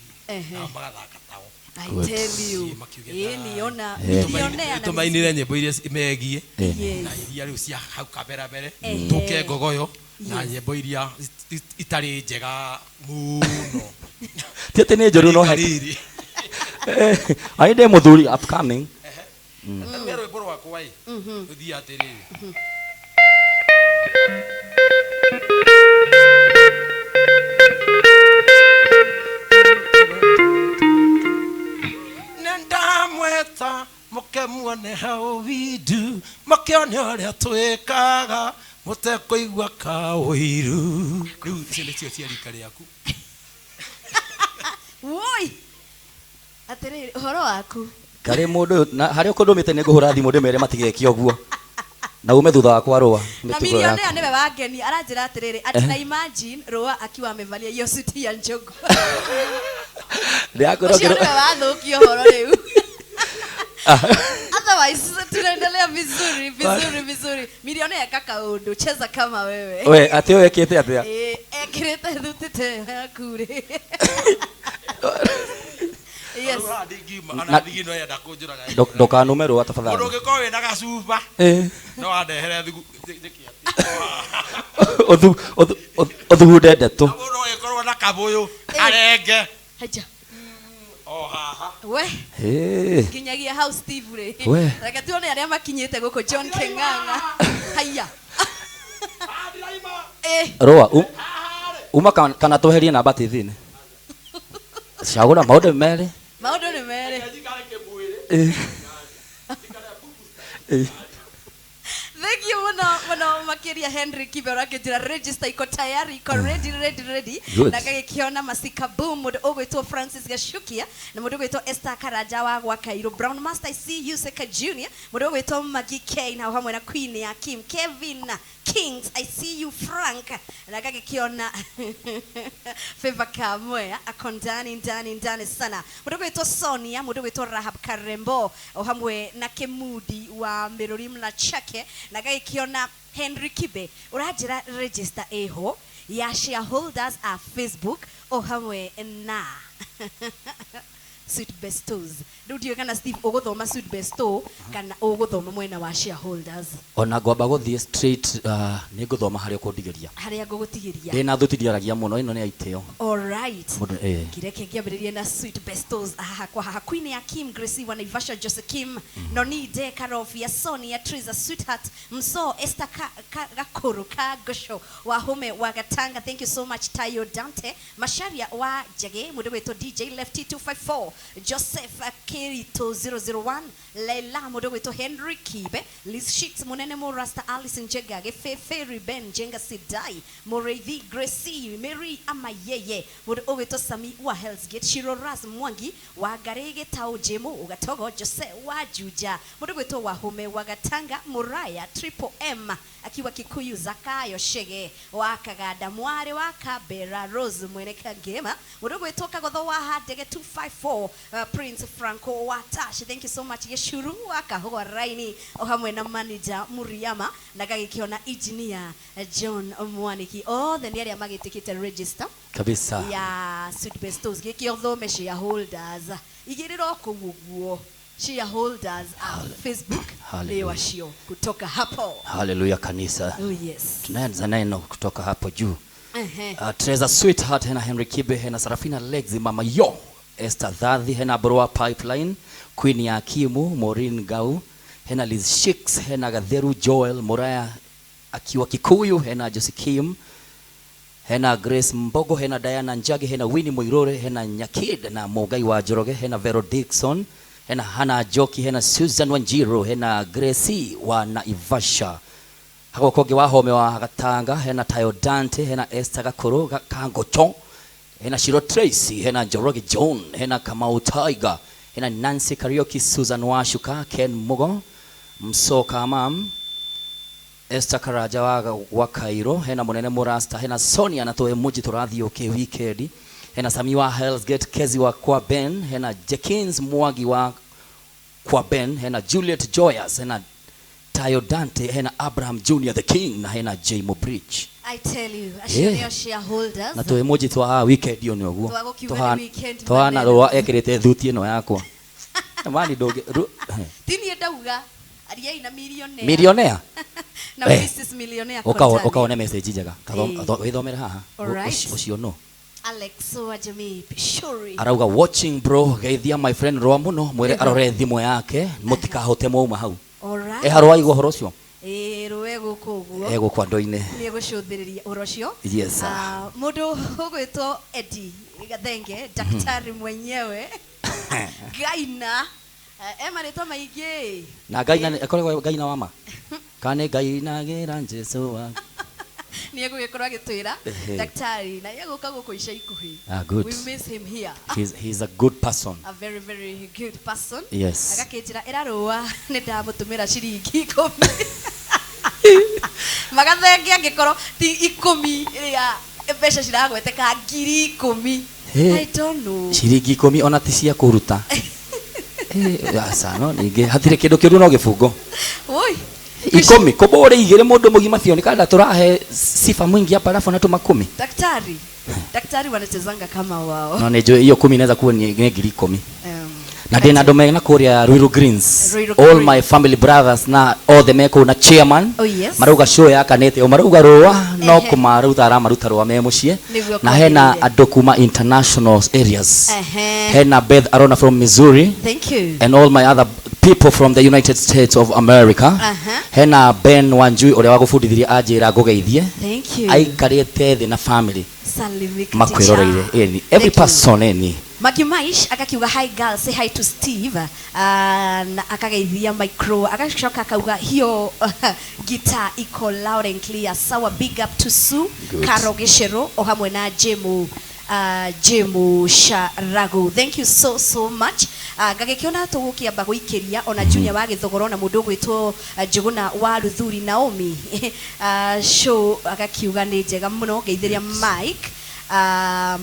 nao magathaka tao. I Good. tell you. Ĩĩ, makiuge Ĩĩ, niona. Eh. Millionaire na Tũmainĩre nyĩmbo iria megiĩ Yes. na iria rĩu cia hau kabera mbere, tũke ngogoyo na nyĩmbo iria itarĩ njega mũno. Ti atĩ nĩ njũru no he. Rĩrĩ. Ai ndĩ mũthuri upcoming. Rĩu rwĩmbo rwakwa ĩ rũthiĩ atĩrĩrĩ. Nĩndamwĩta mũkemuone how we do, mũkĩone ũrĩa twĩkaga mũtekũigua kaũiru. Rĩu icio nĩcio cia rika rĩaku. Woi. Atĩrĩrĩ, ũhoro waku. Karĩ mũndũ ũyũ na harĩa ũkũndũmĩte nĩ ngũhũra thimũ ndĩmere matigeke ũguo. Na ume thutha wakwa rũa. Na Mĩtugo millionaire yaku. nĩwe wangenia, aranjĩra atĩrĩrĩ, ati na imagine Rũa akiwa amevalia hiyo suti ya njogu. Ndĩrakwĩra Ũcio nĩwe wathũkia ũhoro rĩu. Otherwise tunaendelea vizuri vizuri vizuri. Millionaire eka kaũndũ, cheza kama wewe. We atĩ ũyũ ekĩte atĩa? Ĩĩ, ekĩrĩte thuti ta ĩyo yaku rĩ. Yes. Rĩu haha ndingiuma, ona thigino yenda kũnjũraga. Ndũkanume rũa Mũndũ tafadhali. ũngĩkorwo wĩna gacuba no andehere thugu njĩke atĩ. Ũthugunde ndeto. Na mũndũ ũngĩkorwo na kabũyũ arenge Haja. o haha. We. Nginyagia hau Steve rĩ. We. Reke tuone arĩa makinyĩte gũkũ, John Keng'ang'a. Haiya. Rũa uma kana tweherie namba TV-inĩ. Cagũra maũndũ merĩ. Maũndũ nĩ merĩ. Thank you muno muno makiria Henry Kibe, ũrakĩnjĩra register iko tayari, iko ready ready ready. Good. Na ngagĩkĩona Masika Boom, mũndũ ũgwĩtwo Francis Gacukia na mũndũ ũgwĩtwo Esther Karanja wa gwa Kairũ, Brown Master, I see you, Seka Junior, mũndũ ũgwĩtwo Maggie K na hamwe na Queen ya Kim, Kevin Kings, I see you, Frank, na ngagĩkĩona Favor Kamwea ako ndani ndani ndani sana, mũndũ ũgwĩtwo Sonia, mũndũ ũgwĩtwo Rahab Karembo o hamwe na Kĩmudi wa Mĩrũri Mlachake, na ngagĩkĩona Henry Kibe ũranjĩra register ĩho ya shareholders a Facebook o hamwe na Sweet Bestos. Rĩu ndiũĩ kana Steve ũgũthoma Sweet Besto kana ũgũthoma mwena wa shareholders. Ona ngwamba gũthiĩ straight, nĩ ngũthoma harĩa ũkũndigĩria. Harĩa ngũgũtigĩria. Ndĩna thuti ndiaragia mũno, ĩno nĩ ya itĩo. Alright. Mũndũ, eh. Kireke ngĩambĩrĩrie na Sweet Bestos haha kwa haha. Queen ya Kim, Gracie wa Naivasha, Jose Kim, Noni De Karofia, Sonia Triza, Sweetheart Mso, Esther Gakuru ka Gosho wa Home wa Gatanga. Thank you so much Tayo Dante Masharia wa Jage, mũndũ wĩtwo DJ Lefty 254, Joseph Kirito 001, Leila, mũndũ wĩtwo Henry Kibe, Liz Sheets, Munene Morasta, Alice Njega, Gefefe Ruben Jenga, Sidai Mureithi, Gracie Mary Amayeye, mũndũ ũgwĩtwo Sami wa Hell's Gate, Shiro Ras Mwangi wa Ngarĩgĩ Tau, Jemu Gatogo, Jose wa Juja, mũndũ ũgwĩtwo Wahume wa Gatanga, Muraya Triple M akiwa Kikuyu, Zakayo Shege wa Kaganda, Mware wa Kabera, Rose Mwene Kagema, mũndũ ũgwĩtwo Kagotho wa Handege 254, Prince Franco wa Tash, thank you so much, Gĩcuru wa Kahũa Raini o hamwe na manager Muriama, na gagĩkĩona engineer John Mwaniki, othe nĩ arĩa magĩtĩkĩte register kabisa ya Sweet Bestos. Gĩkĩ ũthome shareholders igĩrĩra o kũu ũguo, shareholders a Facebook. Hallelujah. Nĩ wacio kutoka hapo. Haleluya kanisa. Oh yes. Tunaanza neno kutoka hapo juu. Ehe. Teresa Sweetheart, hena Henry Kibe, hena Sarafina Legzi, Mama Yo, Esther Dhathi, hena Broa Pipeline, Queen ya Kimu, Maureen Gau, hena Liz Shicks, hena Gatheru Joel Moraya akiwa Kikuyu, hena Josie Kim, hena Grace Mbogo, hena Diana Njagi, hena Winnie Muirore, hena Nyakid na Mogai wa Njoroge, hena Vero Dixon, hena Hana Joki, hena Susan Wanjiru, hena Gracie wa Naivasha, hagoka ũngĩ wa Home wa Gatanga, hena Tayo Dante, hena Esther Gakuru Kangocho, hena Shiro Tracy, hena Njoroge John, hena Kamau Tiger, hena Nancy Kariuki, Susan Washuka, Ken Mugo, Msoka Mam, Esther Karaja wa Cairo, hena Munene Murasta, hena Sonia na Toe Muji tũrathiĩ ũkĩ weekend, hena Sami wa Hell's Gate, Kezi wa kwa Ben, hena Jenkins Mwagi wa kwa Ben, hena Juliet Joyous, hena Tayo Dante, hena Abraham Junior the King na hena J Mo Bridge. I tell you, acio nĩo shareholders. Na tũĩ mũnji twa weekend ĩyo nĩ ũguo. Twagũkiuga nĩ weekend Tũhana maneno. rũa ekĩrĩte thuti ĩno yakwa. Mani ndũngĩ Ti niĩ ndauga, ariai na millionaire. Millionaire? Na Eh. Mrs Millionaire Ũka Kontani. ũkaone message njega. Eh. Wĩthomere haha. Alright. Ũcio no. Alex wa Jamii Pishori. Arauga watching bro, geithia my friend rũa mũno, mwĩre arore thimũ yake, mũtikahote mwauma hau. Alright. Ĩ harũa igua ũhoro ũcio? Ĩ rũe gũkũ ũguo. Ĩ gũkũ andũ-inĩ. Nĩ egũcũthĩrĩria ũhoro ũcio. Yes, sir. Mũndũ ũgwĩtwo Eddie Gathenge, daktari mwenyewe. Gaina. E marĩtwa maingĩ. Na Gaina akoragwo Gaina wa ma? Kana nĩ Gaina gĩra Jesũ wa. Nĩ egũgĩkorwo agĩtwĩra Ehe. daktari na egũka gũkũ ica ikuhĩ. Good. We miss him here. He's a good person. A very, very good person. Yes. Agakĩnjĩra ĩrarũa nĩ ndamũtũmĩra ciringi 10. Magathenge angĩkorwo ti 10 ĩrĩa mbeca ciragweteka ngiri 10. Hey. I don't know. Ciringi 10 ona ti cia kũruta. Aca, no ningĩ hatirĩ kĩndũ kĩũru no gĩbungo. Oi. 10 kũbũre igĩrĩ mũndũ mũgima biũ nĩkanda tũrahe sifa mwingi hapa alafu anatuma 10. Daktari. Daktari wanachezanga kama wao. No nĩ njũĩ hiyo 10 inaweza kuwa ni ngiri 10. Na ndĩna andũ mena kũrĩa Ruiru Greens. Ruiru All Greens. my family brothers na othe me kũu na chairman. Oh, yes. Marauga show yakanĩte o marauga rũa no Ehe. kũmaruta aramaruta rũa me mũciĩ. Nĩguo Na hena kwagĩrĩire. andũ kuma international areas. Ehe. Hena Beth Arona from Missouri. Thank you. And all my other people from the United States of America. Hena Ben Wanjui ũrĩa wagũbundithirie anjĩra ngũgeithie. Thank you. Aikarĩte thĩ na family. Salimika Makwĩroreire. teacher. Ĩni. Every Thank you. person ĩni. Makimaish akakiuga hi girl, say hi to Steve. Na akageithia micro, agacoka akauga hiyo guitar iko loud and clear. Sawa, big up to Sue Good. Karo Gishero o hamwe na Jemu Sharagu. Thank you so so much. Ngagĩkĩona tũgũkĩamba gũikĩria ona Junior wa Gĩthogoro na mũndũ ũgwĩtwo Njũgũna wa Ruthuri Naomi. Show agakiuga nĩ njega mũno, ngeithĩria Mike.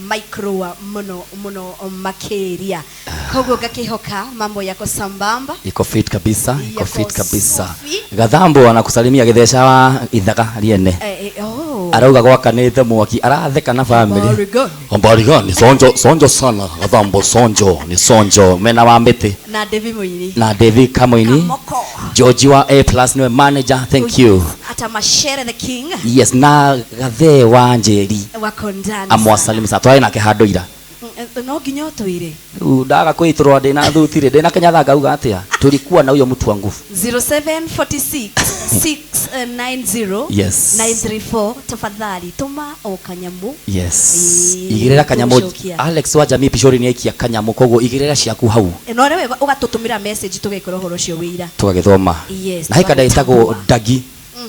Micro muno muno makĩria. Koguo ngakĩhoka mambo yako sambamba. Iko fit kabisa, iko Yako fit kabisa. safi. Gathambo anakusalimia gĩtheca wa ithaga riene. Oh. Arauga gwakanĩte mwaki aratheka na family. Habari gani? Habari gani? Sonjo sonjo sana gathambo sonjo ni sonjo mena wa mĩtĩ Na Devi Muini. Na David Kamoini. Kamoko. George wa A plus niwe manager, thank you. Hata Mashere the King. Yes, na Gathee wa Njeri. Wako ndani. Amwasalimu sana twarĩ nake handũ ira. No nginya ũtwĩre. Rĩu ndaga kwĩtũrwa ndĩna thuti rĩ ndĩna Kenyatta ngauga atĩa tulikuwa na huyo mtu wa nguvu. 0746 690 Yes. 934 tafadhali tũma o kanyamu. Yes. Ĩĩ, Igĩrĩra kanyamu. tũgũcokia. Alex wa Jamii Pishori nĩ aikia kanyamu koguo igĩrĩra ciaku hau. No rĩu ũgatũtũmĩra message tũgekora ũhoro ũcio wĩira. Tũgagĩthoma. Yes, Na he kada ĩtagwo tũgagĩtambua. Dagi.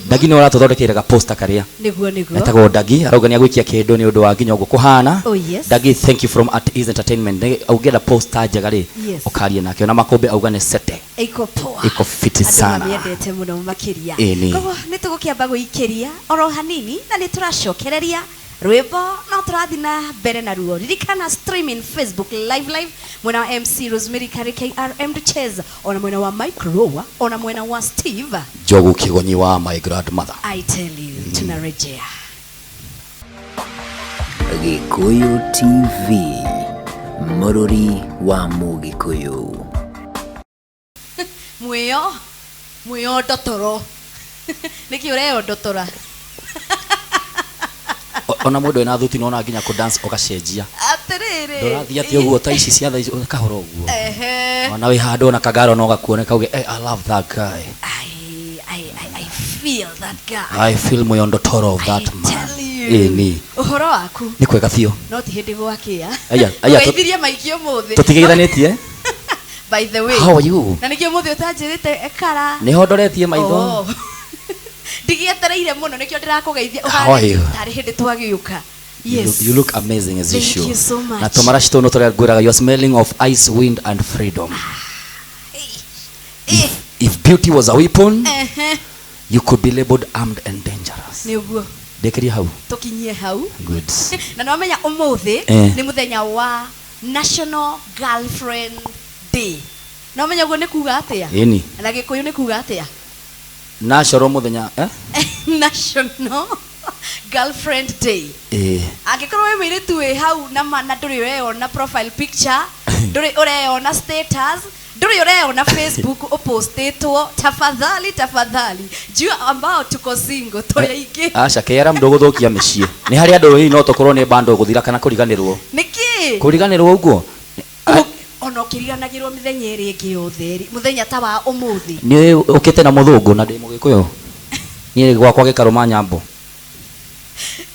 Dagi nĩ ũratũthondekeire ga poster karĩa. Nĩguo nĩguo. Etagwo Dagi arauga nĩ agwĩkia kĩndũ nĩ ũndũ wa nginya ũguo kũhana. Oh, yes. Dagi, thank you from At Ease Entertainment. Nĩ ũngĩenda poster njega rĩ Yes. ũkarie nake ona makũmbĩ auga nĩ sete. Iko poa. Iko fiti Andũ sana. mamiendete mũno makĩria. Ĩni. Koguo nĩ tũgũkĩamba gũikĩria oro hanini na nĩ tũracokereria rwĩmbo no tũrathiĩ na mbere naruo. Ririkana streaming Facebook live mwena wa MC Rosemary Kari KRM Duches ona mwena wa Mike Rowa ona mwena wa Steve Njogu Kigonyi wa my grandmother. I tell you, tunarejea. Gikuyu TV, mũrũri wa Mũgĩkũyũ. Mwĩyo mwĩyo ndotoro nĩkĩ ũreyo ndotora? Ona mũndũ ena thuti nona nginya kũ dance ũgacenjia. Atĩrĩrĩ. Ndũrathiĩ atĩ ũguo ta ici cia thaa ici kahora ũguo. Ehe. Ona wĩ handũ ona kagaro no gakuone kauge, hey, I love that guy. I feel that guy. I feel mũyondotoro of that I man. tell you. Ĩni. Ũhoro waku? Nĩ kwega biũ. No ti hĩndĩ gwakĩa. Aya, aya, Tũgeithirie maingĩ ũmũthĩ. Tũtigeithanĩtie? By the way. How are you? Na nĩkĩo ũmũthĩ ũtanjĩrĩte kara. Nĩho ndoretie maitho. Oh. Ndigietereire mũno nĩkĩo ndĩrakũgeithia. How are you? Tarĩ hĩndĩ twagĩũka. Yes. You look amazing as Thank usual. you so much. Na tumarashi tũno tũrĩa ngwĩraga you are smelling of ice, wind and freedom. Eh. If beauty was a weapon, Ehe. you could be labeled armed and dangerous. Nĩ ũguo. Ndĩkĩrie hau. Tũkinyie hau. Good. Na nĩwamenya ũmũthĩ Eh. nĩ mũthenya wa National Girlfriend Day. Nĩwamenya ũguo nĩ kuga atĩa? Ĩni. Na Gĩkũyũ nĩ kuga atĩa? National mũthenya eh? National Girlfriend Day. Eh. Angĩkorwo wĩ mũirĩtu wĩ hau na ma na ndũrĩ ũreyona profile picture, ndũrĩ ũreyona status, ndũrĩ ũreyona Facebook ũpostĩtwo, tafadhali tafadhali. Jua ambao tuko single tũrĩ aingĩ. Aca kera ndũgũthũkia mĩciĩ. Nĩ harĩ andũ hihi no tũkorwo nĩ bando gũthira kana kũriganĩrwo. Nĩkĩ? Kũriganĩrwo ũguo? Ona ũkĩriganagĩrwo mĩthenya ĩrĩa ĩngĩ yothe rĩ, mũthenya ta wa ũmũthĩ. Nĩ ũkĩte na mũthũngũ na ndĩ mũgĩkũyũ. Niĩ gwakwa gĩkarũma nyambo.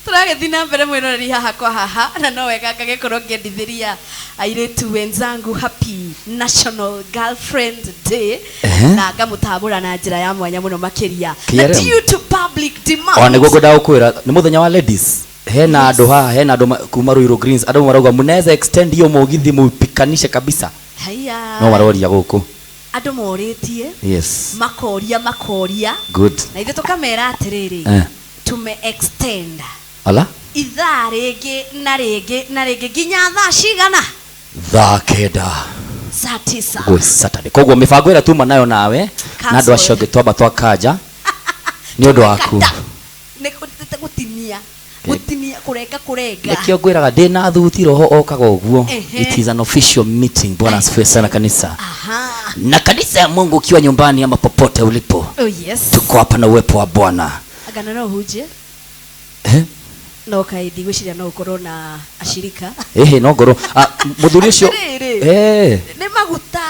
Tũragĩthiĩ na mbere mwĩroreri haha kwa haha na no wega ngagĩkorwo ngĩendithĩria airĩtu wenzangu happy National Girlfriend Day. Ehe. Na ngamũtambũra na njĩra ya mwanya mũno makĩria. Na KRM. due to public demand. Ona nĩguo ngwendaga gũkwĩra nĩ mũthenya wa ladies. Hena andũ haha, hena andũ kuma Ruiru Greens, andũ marauga mnaweza extend hiyo mũgithi mũpikanishe kabisa. Haiya. No maroria gũkũ. Andũ morĩtie. Yes. Makoria makoria. Good. Na ithuĩ tũkamera atĩrĩrĩ. Eh. Tume extend. Ala? Ithaa rĩngĩ na rĩngĩ na rĩngĩ nginya thaa cigana? Thaa kenda. Saa tisa. Gwĩ Saturday. Koguo mĩbango ĩrĩa tuma nayo nawe na andũ acio angĩ twamba twakanja nĩ ũndũ waku. Nĩ gũtinia. Gũtinia kũrenga kũrenga. Nĩkĩo ngwĩraga ndĩna thuti roho okaga ũguo. Ehe. It is an official meeting. Bwana asifiwe sana kanisa. Aha. Na kanisa ya Mungu ukiwa nyumbani ama popote ulipo. Oh yes. Tuko hapa na uwepo wa Bwana. Agana no hujie. Eh? No kaĩ ndigwĩciria no ũkorwo na ashirika. Ehe no ngorwo. Mũthuri ũcio. Atĩrĩrĩ. Eh. Nĩ maguta.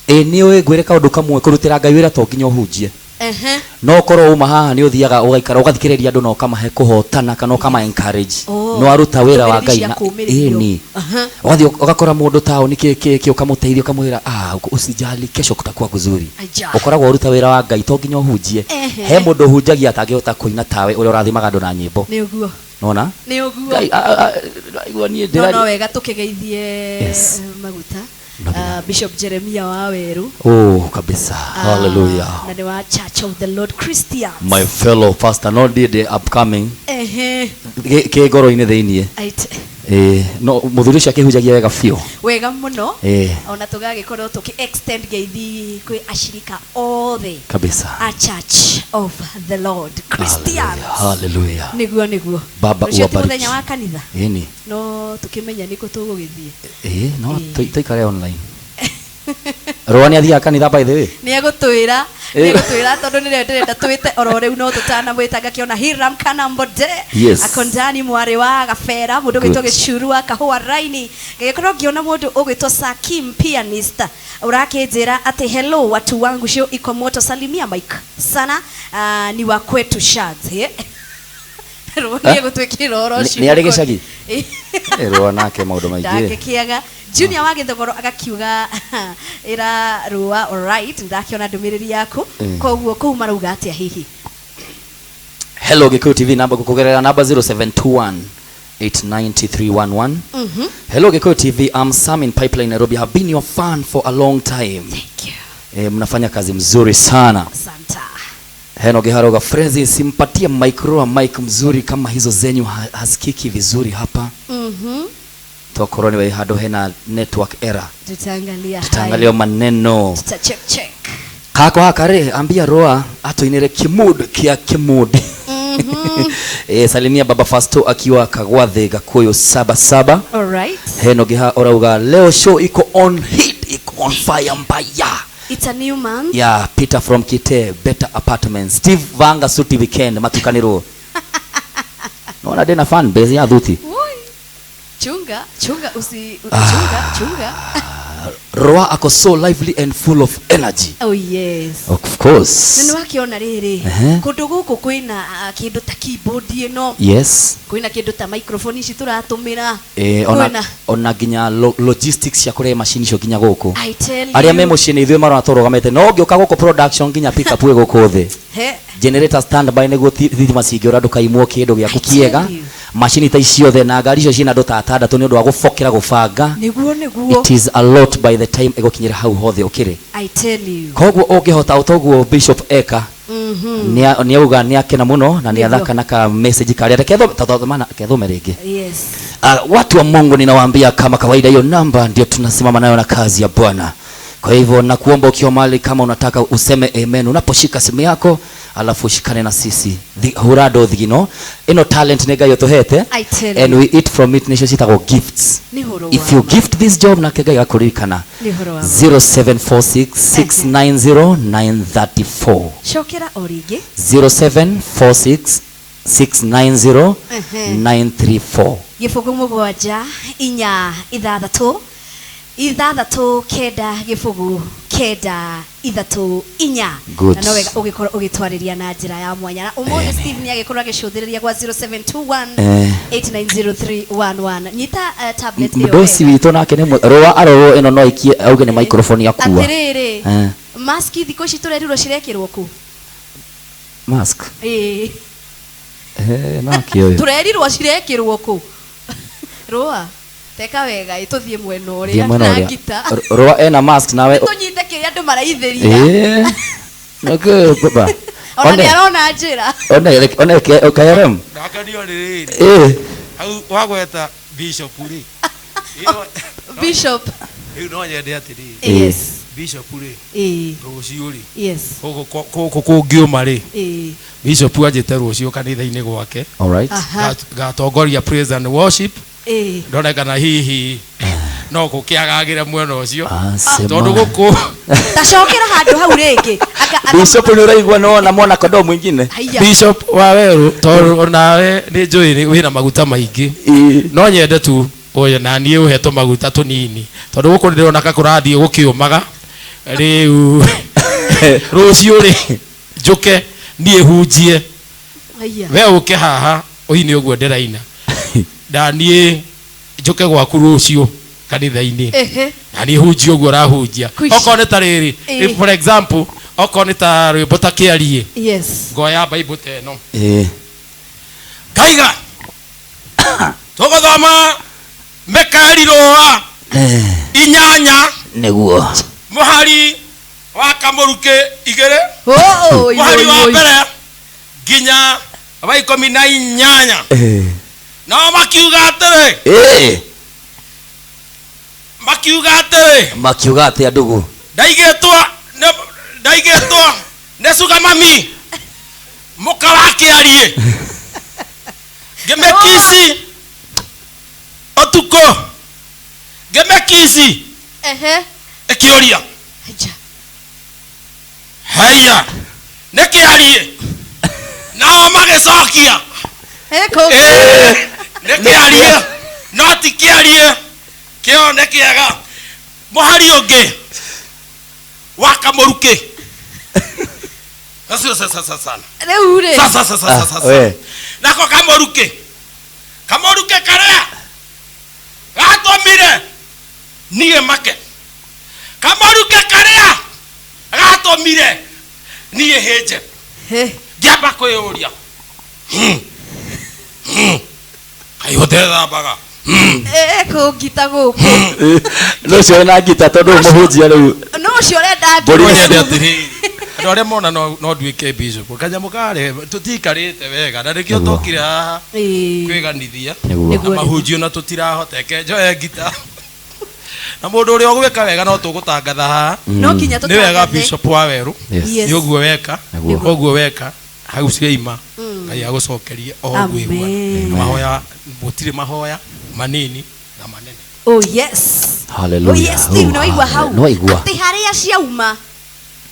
Ĩ nĩ ũĩ ngwĩre kaũndũ kamwe kũrutĩra Ngai wĩra to nginya ũhunjie. Ehe. No ũkorwo uma haha nĩ ũthiaga ũgaikara ũgathikĩrĩria andũ na ũkamahe kũhotana kana ũkama encourage. Oh. No aruta wĩra wa Ndũmĩrĩri Ngai cia na kũũmĩrĩrio. ĩni. Aha. Ũgathiĩ ũgakora mũndũ taũni kĩ kĩ kĩ ũkamũteithia ũkamwĩra usijali kesho kutakuwa kuzuri. Aja. Ũkoragwo ũruta wĩra wa Ngai to nginya ũhunjie. Ehe. He mũndũ ũhunjagia atangĩhota kũina tawe ũrĩa ũrathimaga andũ na nyĩmbo. Nĩ ũguo. Nona? Nĩ ũguo. Ngai aigua niĩ No ndĩra no wega tũkĩgeithie Yes. maguta. No nginya. Bishop Jeremiah wa Weru. Oh kabisa. Hallelujah. Na nĩ wa Church of the Lord Christians. My fellow pastor no ndiĩ ndĩ upcoming. Ehe. Kĩ ngoro-inĩ thĩiniĩ. Ait. No muthuri ucio akihunjagia wega biũ. Wega muno. Ona tũgagĩkorwo tũkĩ extend ngeithi kwĩ ashirika othe kabisa a Church of the Lord Christians. Hallelujah. Nĩguo nĩguo. Baba Rũciũ ti uwabariki. mũthenya wa kanitha. Ĩni. No tũkĩmenya nĩkũ tũgũgĩthiĩ. No tũikare online. Rũa nĩ athiaga kanitha by the way. Nĩ egũtwĩra, nĩ egũtwĩra tondũ nĩrĩo ndĩrenda twĩte oro rĩu no tũtanamwĩta ngakĩona Hiram Kanambode. Yes. Akondani mwarĩ wa Gabera, mũndũ ũgwĩtwo Good. Gĩcuru wa Kahũa Raini. Ngagĩkorwo ngĩona mũndũ ũgwĩtwo Sakim Pianist ũrakĩnjĩra atĩ hello watu wangu, show iko moto, salimia Mike sana, ni wa kwetu Shads. Rũa nĩ egũtwĩkĩra ũhoro ũcio. Nĩ arĩ gĩcagi? Rũa nake maũndũ maingĩ. Ndangĩkĩaga. Junior wa Gĩthogoro agakiuga ĩra Rũa alright, ndakĩona ndũmĩrĩri yaku. Koguo kũu marauga atĩa hihi? Hello Gikuyu TV, namba kukugerera namba 0721 890311. Hello Gikuyu TV, I'm Sam in Pipeline Nairobi. Have been your fan for a long time. Thank you. Mnafanya kazi mzuri sana. Asante. Heno Giharoga Frenzy, simpatie micro mic mzuri kama hizo zenyu hasikiki vizuri hapa. Tokorwo ni handå hena network error. Tutaangalia. Tutaangalia maneno. Tuta check check. Kako hakare ambia Roa atuinire kimud kia kimud. Salimia Baba Fasto akiwa Kagwathe Gakuyu 77. All right. Heno Giha orauga leo show iko on hit, iko on fire mbaya. It's a new month. Yeah, Peter from Kite, Better Apartments. Steve Vanga Suti Weekend matukaniro. Naona dena fan base ya dhuti. Chunga, chunga usi chunga, chunga. Roa ako so lively and full of energy. Oh yes. Of course. Nĩ wakiona rĩrĩ, kũndũ gũkũ kwĩna kĩndũ ta keyboard ĩno. Yes. Kwĩna kĩndũ ta microphone ici tũratũmĩra. Ona nginya logistics cia kũrehe machine icio nginya gũkũ. I tell you. Arĩa me mũciĩ nĩ ithuĩ marona tũrũgamĩte. No ũngĩũka gũkũ production nginya pick up ĩ gũkũ thĩ. Generator standby nĩguo thitima cingĩũra ndũkaimwo kĩndũ gĩaku kĩega. Machine ta ici ciothe na ngari icio ciĩna andũ ta atandatũ nĩ ũndũ wa gũbokera gũbanga. Nĩguo, nĩguo. It is a lot by the time ĩgũkinyĩra hau hothe ũkĩrĩ. I tell you. Koguo ũngĩhota ũtoguo Bishop eka. Nĩ auga nĩ akena mũno na nĩ athaka na ka message karĩa. Reke thome rĩngĩ. Yes. Watu wa Mungu ninawaambia kama kawaida, hiyo namba ndio tunasimama nayo na kazi ya Bwana. Kwa hivyo nakuomba ukiwa mahali kama unataka useme amen unaposhika simu yako, alafu ushikane na sisi. Hurado thigino. Ino talent nĩ Ngai ũtũhete. I tell And you. we eat from it, nĩcio ciĩtagwo gifts. Nĩ ũhoro If wa you ma. gift this job nake Ngai akũririkana. Nĩ ũhoro wa ma. 0746 690 934. Cokera o rĩngĩ. 0746 690 934. Gĩbũgũ mũgwanja inya ithathatũ ithathatũ kenda gĩbũgũ kenda ithatũ inya. Good. Na no wega ũgĩkorwo ũgĩtwarĩria na njĩra ya mwanya. Na ũmũthĩ Steve nĩ agĩkorwo agĩcũthĩrĩria gwa 0721 890311. Nyita tablet ĩyo Mũdosi wega. witũ nake nĩ rũa arorwo ĩno no aikie auge nĩ microphone yakua. Atĩrĩrĩ, mask thikũ ici tũrerirwo cirekĩrwo kũ? Mask? Nake ũyũ. Tũrerirwo cirekĩrwo kũ? Rũa. Teka wega, tũthiĩ mwena ũrĩa Thiĩ mwena na ũrĩa. ngita. Rũa ena mask nawe. Tũnyite kĩrĩa andũ maraithĩria. Nake baba. Ona One. nĩ arona njĩra. One, one KRM. Ndakenio nĩ rĩrĩ. Hau wagweta Bishop rĩ. Bishop. Rĩu no nyende atĩrĩrĩ. Yes. Bishop rĩ. Rũciũ rĩ. Yes. Gũkũ kũngiũma rĩ. Bishop anjĩte rũciũ kanitha-inĩ gwake. All right. Gatongoria praise and worship. Ndone kana hihi no gũkĩagagĩre mwena ũcio. Tondũ gũkũ. Tacokera handũ hau rĩngĩ. Bishop nĩ ũraigua no ona mwana kondo mwingine. Haiya. Bishop wa werũ tondũ onawe nĩ njũĩ wĩna maguta maingĩ. No nyende tu ũyũ na niĩ ũhetwo maguta tũnini. Tondũ gũkũ ndĩrona ka kũrathiĩ gũkĩũmaga. Rĩu rũciũ rĩ njũke niĩ hunjie. Haiya. We ũke haha ũine ũguo ndĩraina. Na niĩ njũke gwaku rũciũ kanitha-inĩ. Na niĩ hunjie ũguo ũrahunjia. Kũici. Okorwo nĩ ta rĩrĩ, for example, okorwo nĩ ta rwĩmbo ta kĩarie. Yes. Ngoya Bible ta ĩno. Kaiga. Tũgũthoma Mikaeli rũa inyanya. Nĩguo. Mũhari wa kamũrukĩ igĩrĩ. Oh, Mũhari wa oi, oi. mbere nginya wa ikũmi na inyanya. Nao makiuga atĩrĩ. Ĩĩ. Makiuga atĩrĩ. Makiuga atĩa ndugu? Ndaigĩtwo nĩ ndaigĩtwo nĩ suga mami. Mũka wa kĩariĩ. Ngĩmĩkici ũtukũ. Ngĩmĩkici. Ehe. Ĩkĩũria. Aja. Haiya. Nĩ kĩariĩ. Nao magĩcokia. Eko. Ĩĩ, nĩ kĩariĩ. No ti kĩariĩ. Kĩo nĩ kĩega. Mũhari ũngĩ wa kamũrukĩ. Acio sasa sasa. Rĩu rĩ. Sasa sasa Ah, sasa. we. Nako kamũrukĩ. Kamũrukĩ karĩa gatũmire niĩ make. Kamũrukĩ karĩa gatũmire niĩ hĩnje. He. Ngĩamba kwĩyũria. Kaĩ ũtethambaga. Eko ngita gũkũ. No ũcio wĩna ngita tondũ mũhunjia rĩu. No ũcio ũrenda Mbũri ngita. Nyende atĩrĩrĩ andũ arĩa mona no no nduĩke bishop kanyamũ karĩ tũtiikarĩte wega na nĩkĩo Nĩguo. tũkire haha Ĩĩ. kwĩganithia Nĩguo. na Nĩguo. mahunjio na tũtirahoteke njoe ngita na mũndũ ũrĩa ũgwĩka wega no tũgũtangatha haha No nginya nĩ wega tũtangathe. bishop wa werũ Yes. Yes. nĩ ũguo weka Nĩguo. ũguo weka hau ciaima Ngai agũcokerie o Amen. ngwĩgua mahoya gũtirĩ mahoya manini na manene. Oh yes. Hallelujah. Oh yes, Steve, Oh, nĩ waigua hau. nĩ waigua. Atĩ harĩa ciauma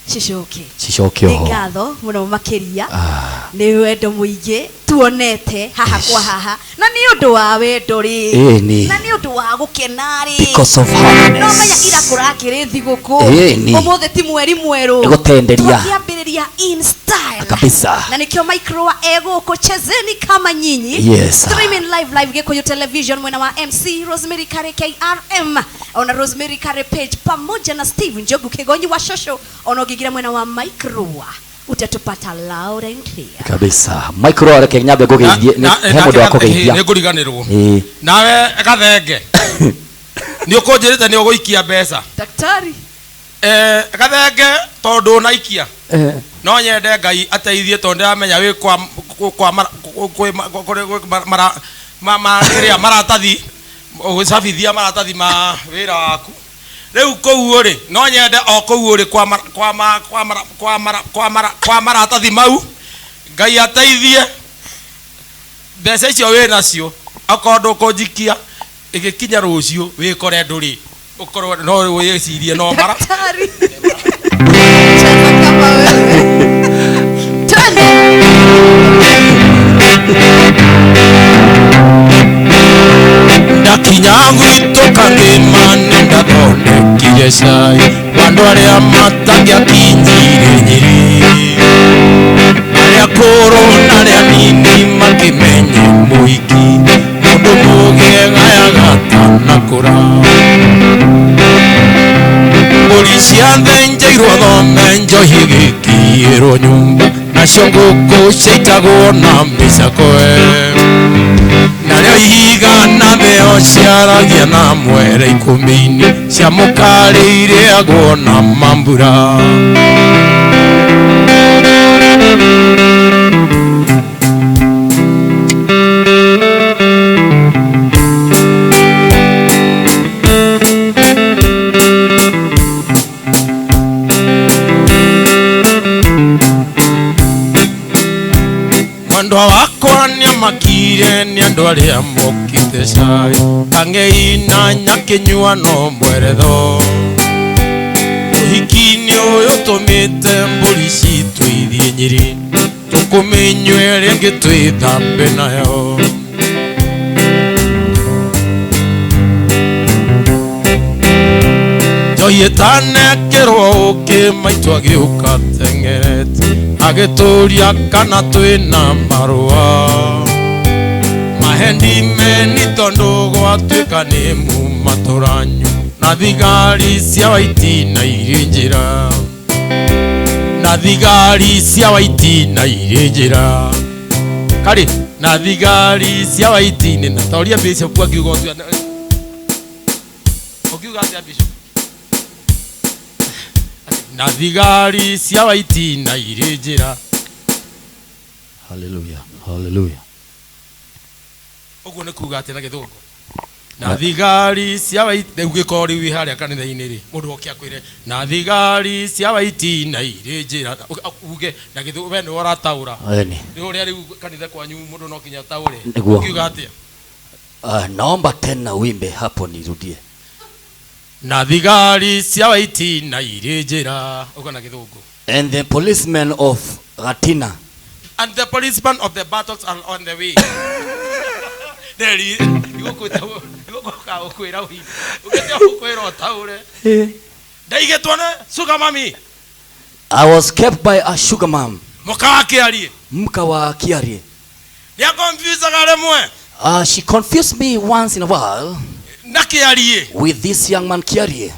cicoke. Cicoke Nĩ oho. ngatho mũno makĩria. Ah. Nĩ wendo mũingĩ tuonete haha kwa haha na nĩ ũndũ wa wendo rĩ Ĩni. na nĩ ũndũ wa gũkena rĩ Because of no menya happiness. ira kũrakĩrĩ thigũkũ Ĩni. ũmũthĩ ti mweri mwerũ Nĩ gũtenderia. Twakĩambĩrĩria in style Kabisa. na nĩkĩo microa egũkũ chezeni kama nyinyi Yes. streaming live live Gĩkũyũ television mwena wa MC Rosemary Kare KRM ona Rosemary Kare page pamoja na Steve Njogu Kigonyi wa Shosho ona ũngĩingĩra mwena wa microa utatupata loud and clear. Kabisa. Micro reke nyambe ngũgeithie. He mũndũ wa kũgeithia. nĩ ngũriganĩrwo Ĩĩ. nawe gathenge nĩ ũkũnjĩrĩte nĩ ũgũikia mbeca. Daktari. Gathenge tondũ ndũnaikia Eh. no nyende Ngai ateithie tondũ ndĩramenya wĩ kwa kwa mara- kwĩ ma- kũrĩ- kwĩ mara- ma- kĩrĩa maratathi ũgĩcabithia maratathi ma wĩra waku rĩu kũu ũrĩ no nyende o kũu ũrĩ kwa mara- kwa ma- kwa mara- kwa mara- kwa mara- kwa maratathi mau Ngai ateithie mbeca icio wĩ nacio okorwo ndũkũnjikia ĩgĩkinya rũciũ wĩkore ndũrĩ ũkorwo no wĩcirie no mara Daktari. Cheza kama wewe. Twende. Ndakinya gwitũ kangĩma nĩ ndathondekire cai andũ arĩa matangĩakinyire Nyĩrĩ arĩa akũrũ na arĩa nini makĩmenye mũhiki mũndũ mũgĩ gayaga atanakũra mbũri ciathĩnjĩirwo thome njohi ĩgĩkiĩrwo nyũmba nacio ngũkũ ciaitagwo na mĩcakwe narĩo ihiga na thĩo ciaragia na mwere ikũmi-inĩ cia mũkarĩ irĩagwo na mambura. Mwendwa wakwa nĩamakire nĩ andũ arĩa mokĩte cai kang'ei na nyakĩnyua no mweretho ũhiki nĩ ũyũ tũmĩte mbũri citũ ithiĩ Nyĩrĩ tũkũmĩnyue rĩngĩ twĩthambe nayo. Njohi ĩtanekĩrwo ũkĩ maitũ agĩũka teng'erete agĩtũria kana twĩna marũa mahendi meni tondũ gwatuĩka nĩ muma tũranyu na thigari cia waiti na irĩ njĩra na thigari cia waiti na irĩ njĩra karĩ na thigari cia waiti nĩ na toria bishop akiuga ũtua ũkiuga atĩa bishop na thigari cia waiti na irĩ njĩra. Hallelujah. Hallelujah. Ũguo nĩ kuga atĩ na gĩthũngũ na thigari cia waiti rĩu gĩkorwo rĩu wĩ harĩa kanitha-inĩ rĩ mũndũ oke akwĩre na thigari cia waiti na irĩ njĩra uge na gĩthũngũ we nĩwe ũrataũra nĩ ũrĩa rĩu kanitha kwanyu mũndũ no nginya ataũre ũkiuga atĩa? Naomba tena wimbe hapo nirudie. Na thigari cia waiti na irĩ njĩra uga na gĩthũngũ. And the policemen of Gatina. And the policemen of the battles are on the way. Nderi igũkwĩra ũhiki ũgĩte ũkwĩra ũtaũre ndaigĩtwo nĩ sugar mami. I was kept by a sugar mom. Mũka wa Kĩarie. Mka wa Kĩarie. Nĩakonfusaga rĩmwe. She confused me once in a while. Na Kĩarie. With this young man Kĩarie.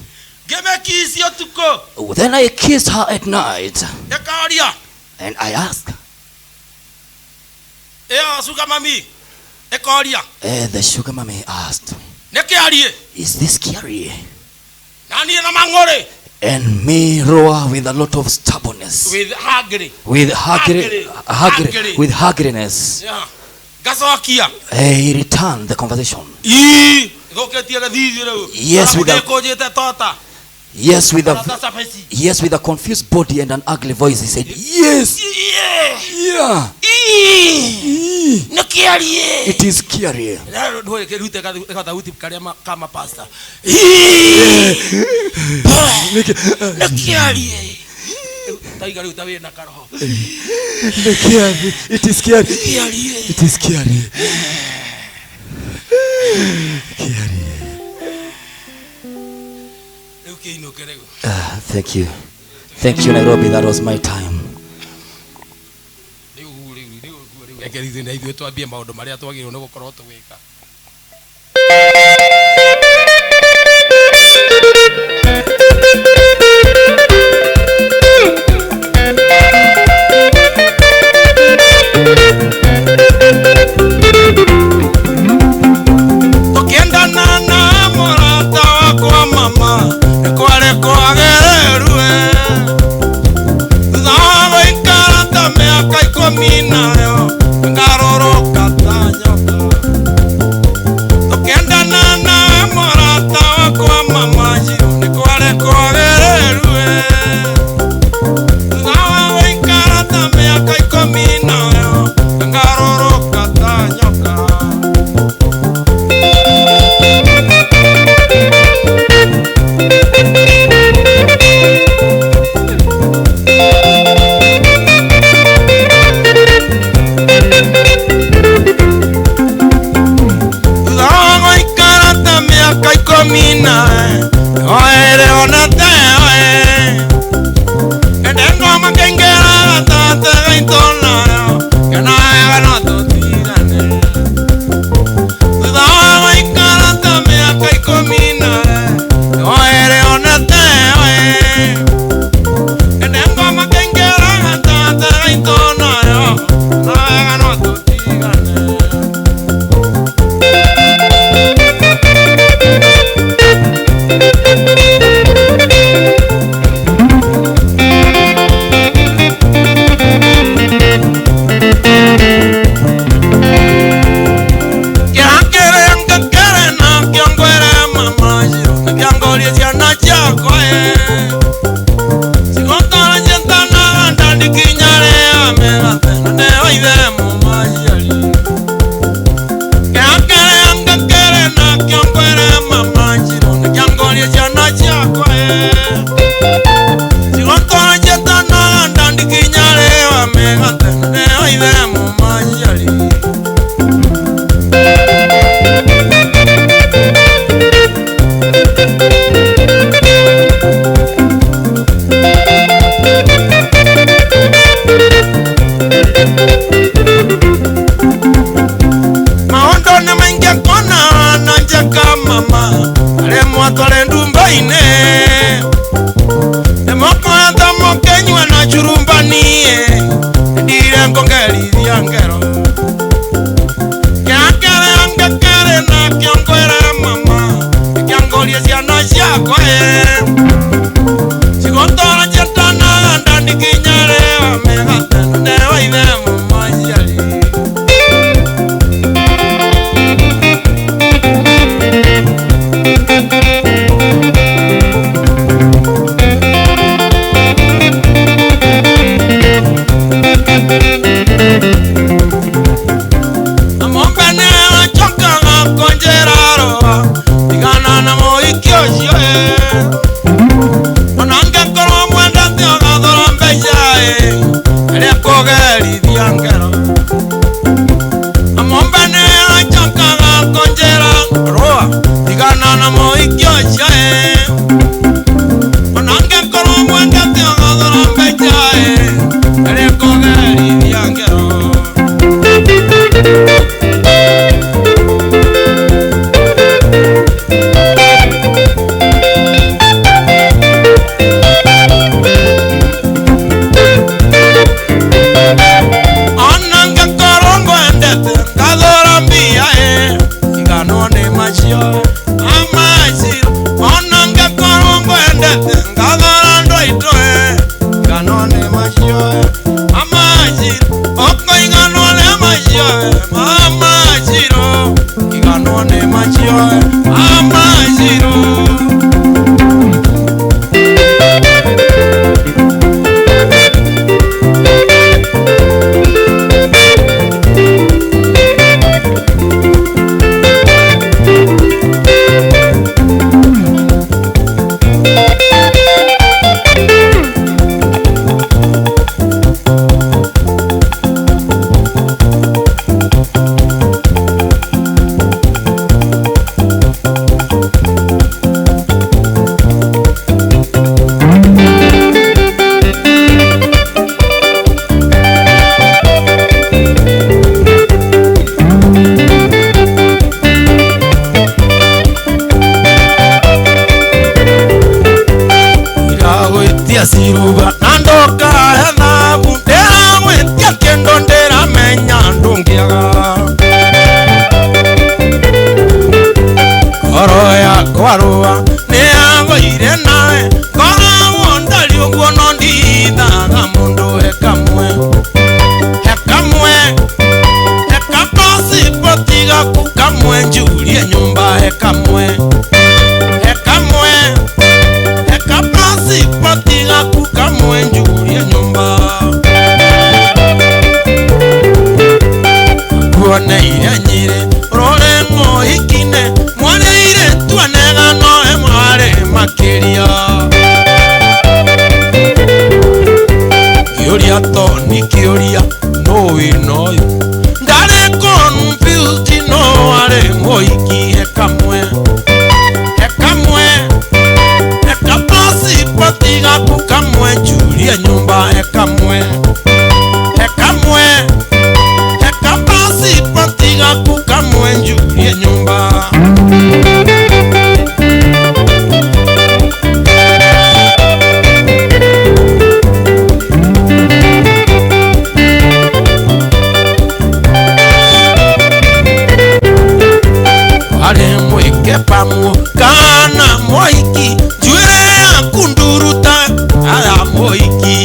Ngĩmĩkiss ũtukũ. Then I kissed her at night. Ĩkaria. And I asked. Ĩyo sugar mami. Ĩkoria. The sugar mami asked. Nĩ Kĩarie. Is this Kĩarie? Na niĩ na mang'ũrĩ. And me roar with a lot of stubbornness. With hungry. With hungry, hungry, with hungriness. Yeah. Gacokia. He returned the conversation. Yes, with a, yes, with a, yes, with a confused body and an ugly voice, he said, yes. Yeah. It is Kĩarie. It is Kĩarie. It is Kĩarie. Kĩarie. Thank you. Thank you, Nairobi. That was my time. Tukiendana na mũrata wakwa mama nĩkwarĩ kwagereru thutha wa gũikara ta mĩaka ikũmi nayo ngarũrũka ta nyoka. Tukiendana na mũrata wakwa mama njirũ nĩkwarĩ kwagereru thutha wa gũikara ta mĩaka ikũmi nayo ngarũrũka ta nyoka. Amombene wachokaga kũnjĩra rũa tigana na mũhiki ũcio ĩ ona ngĩkorwo mwendete ũgathũra mbeca ĩ ĩrĩa kũgerithia ngero Amombene wachokaga kũnjĩra rũa tigana na mũhiki ũcio ĩ ona ngĩkorwo mwendete ũgathũra mbeca ĩ ĩrĩa kũgerithia ngero. Siruba nandoka hethabu ndĩragwĩtia kĩndũ ndĩramenya ndũngĩaga ngoro yakwa rũa nĩyagũire nawe ngoragwo ndari ũguo no ndithaga mũndũ hekamwe hekamwe heka pasipoti gaku kamwe njurie nyũmba hekamwe hekamwe heka pasipoti gaku kamwe njurie nyũmba kuoneire nyĩrĩ rore mũhikine mwarĩire tuonega no mwarĩ makĩria kĩũria to nĩ kĩũria no wĩna ũyũ ndarĩ confused no arĩ mũhiki hekamwe hekamwe heka pasipoti gaku kamwe njurie nyũmba hekamwe hekamwe heka pasipoti gaku kamwe njurie nyũmba. Arĩ mwĩke pamwo kana mũhiki njuĩrĩ yaku nduruta aya mũhiki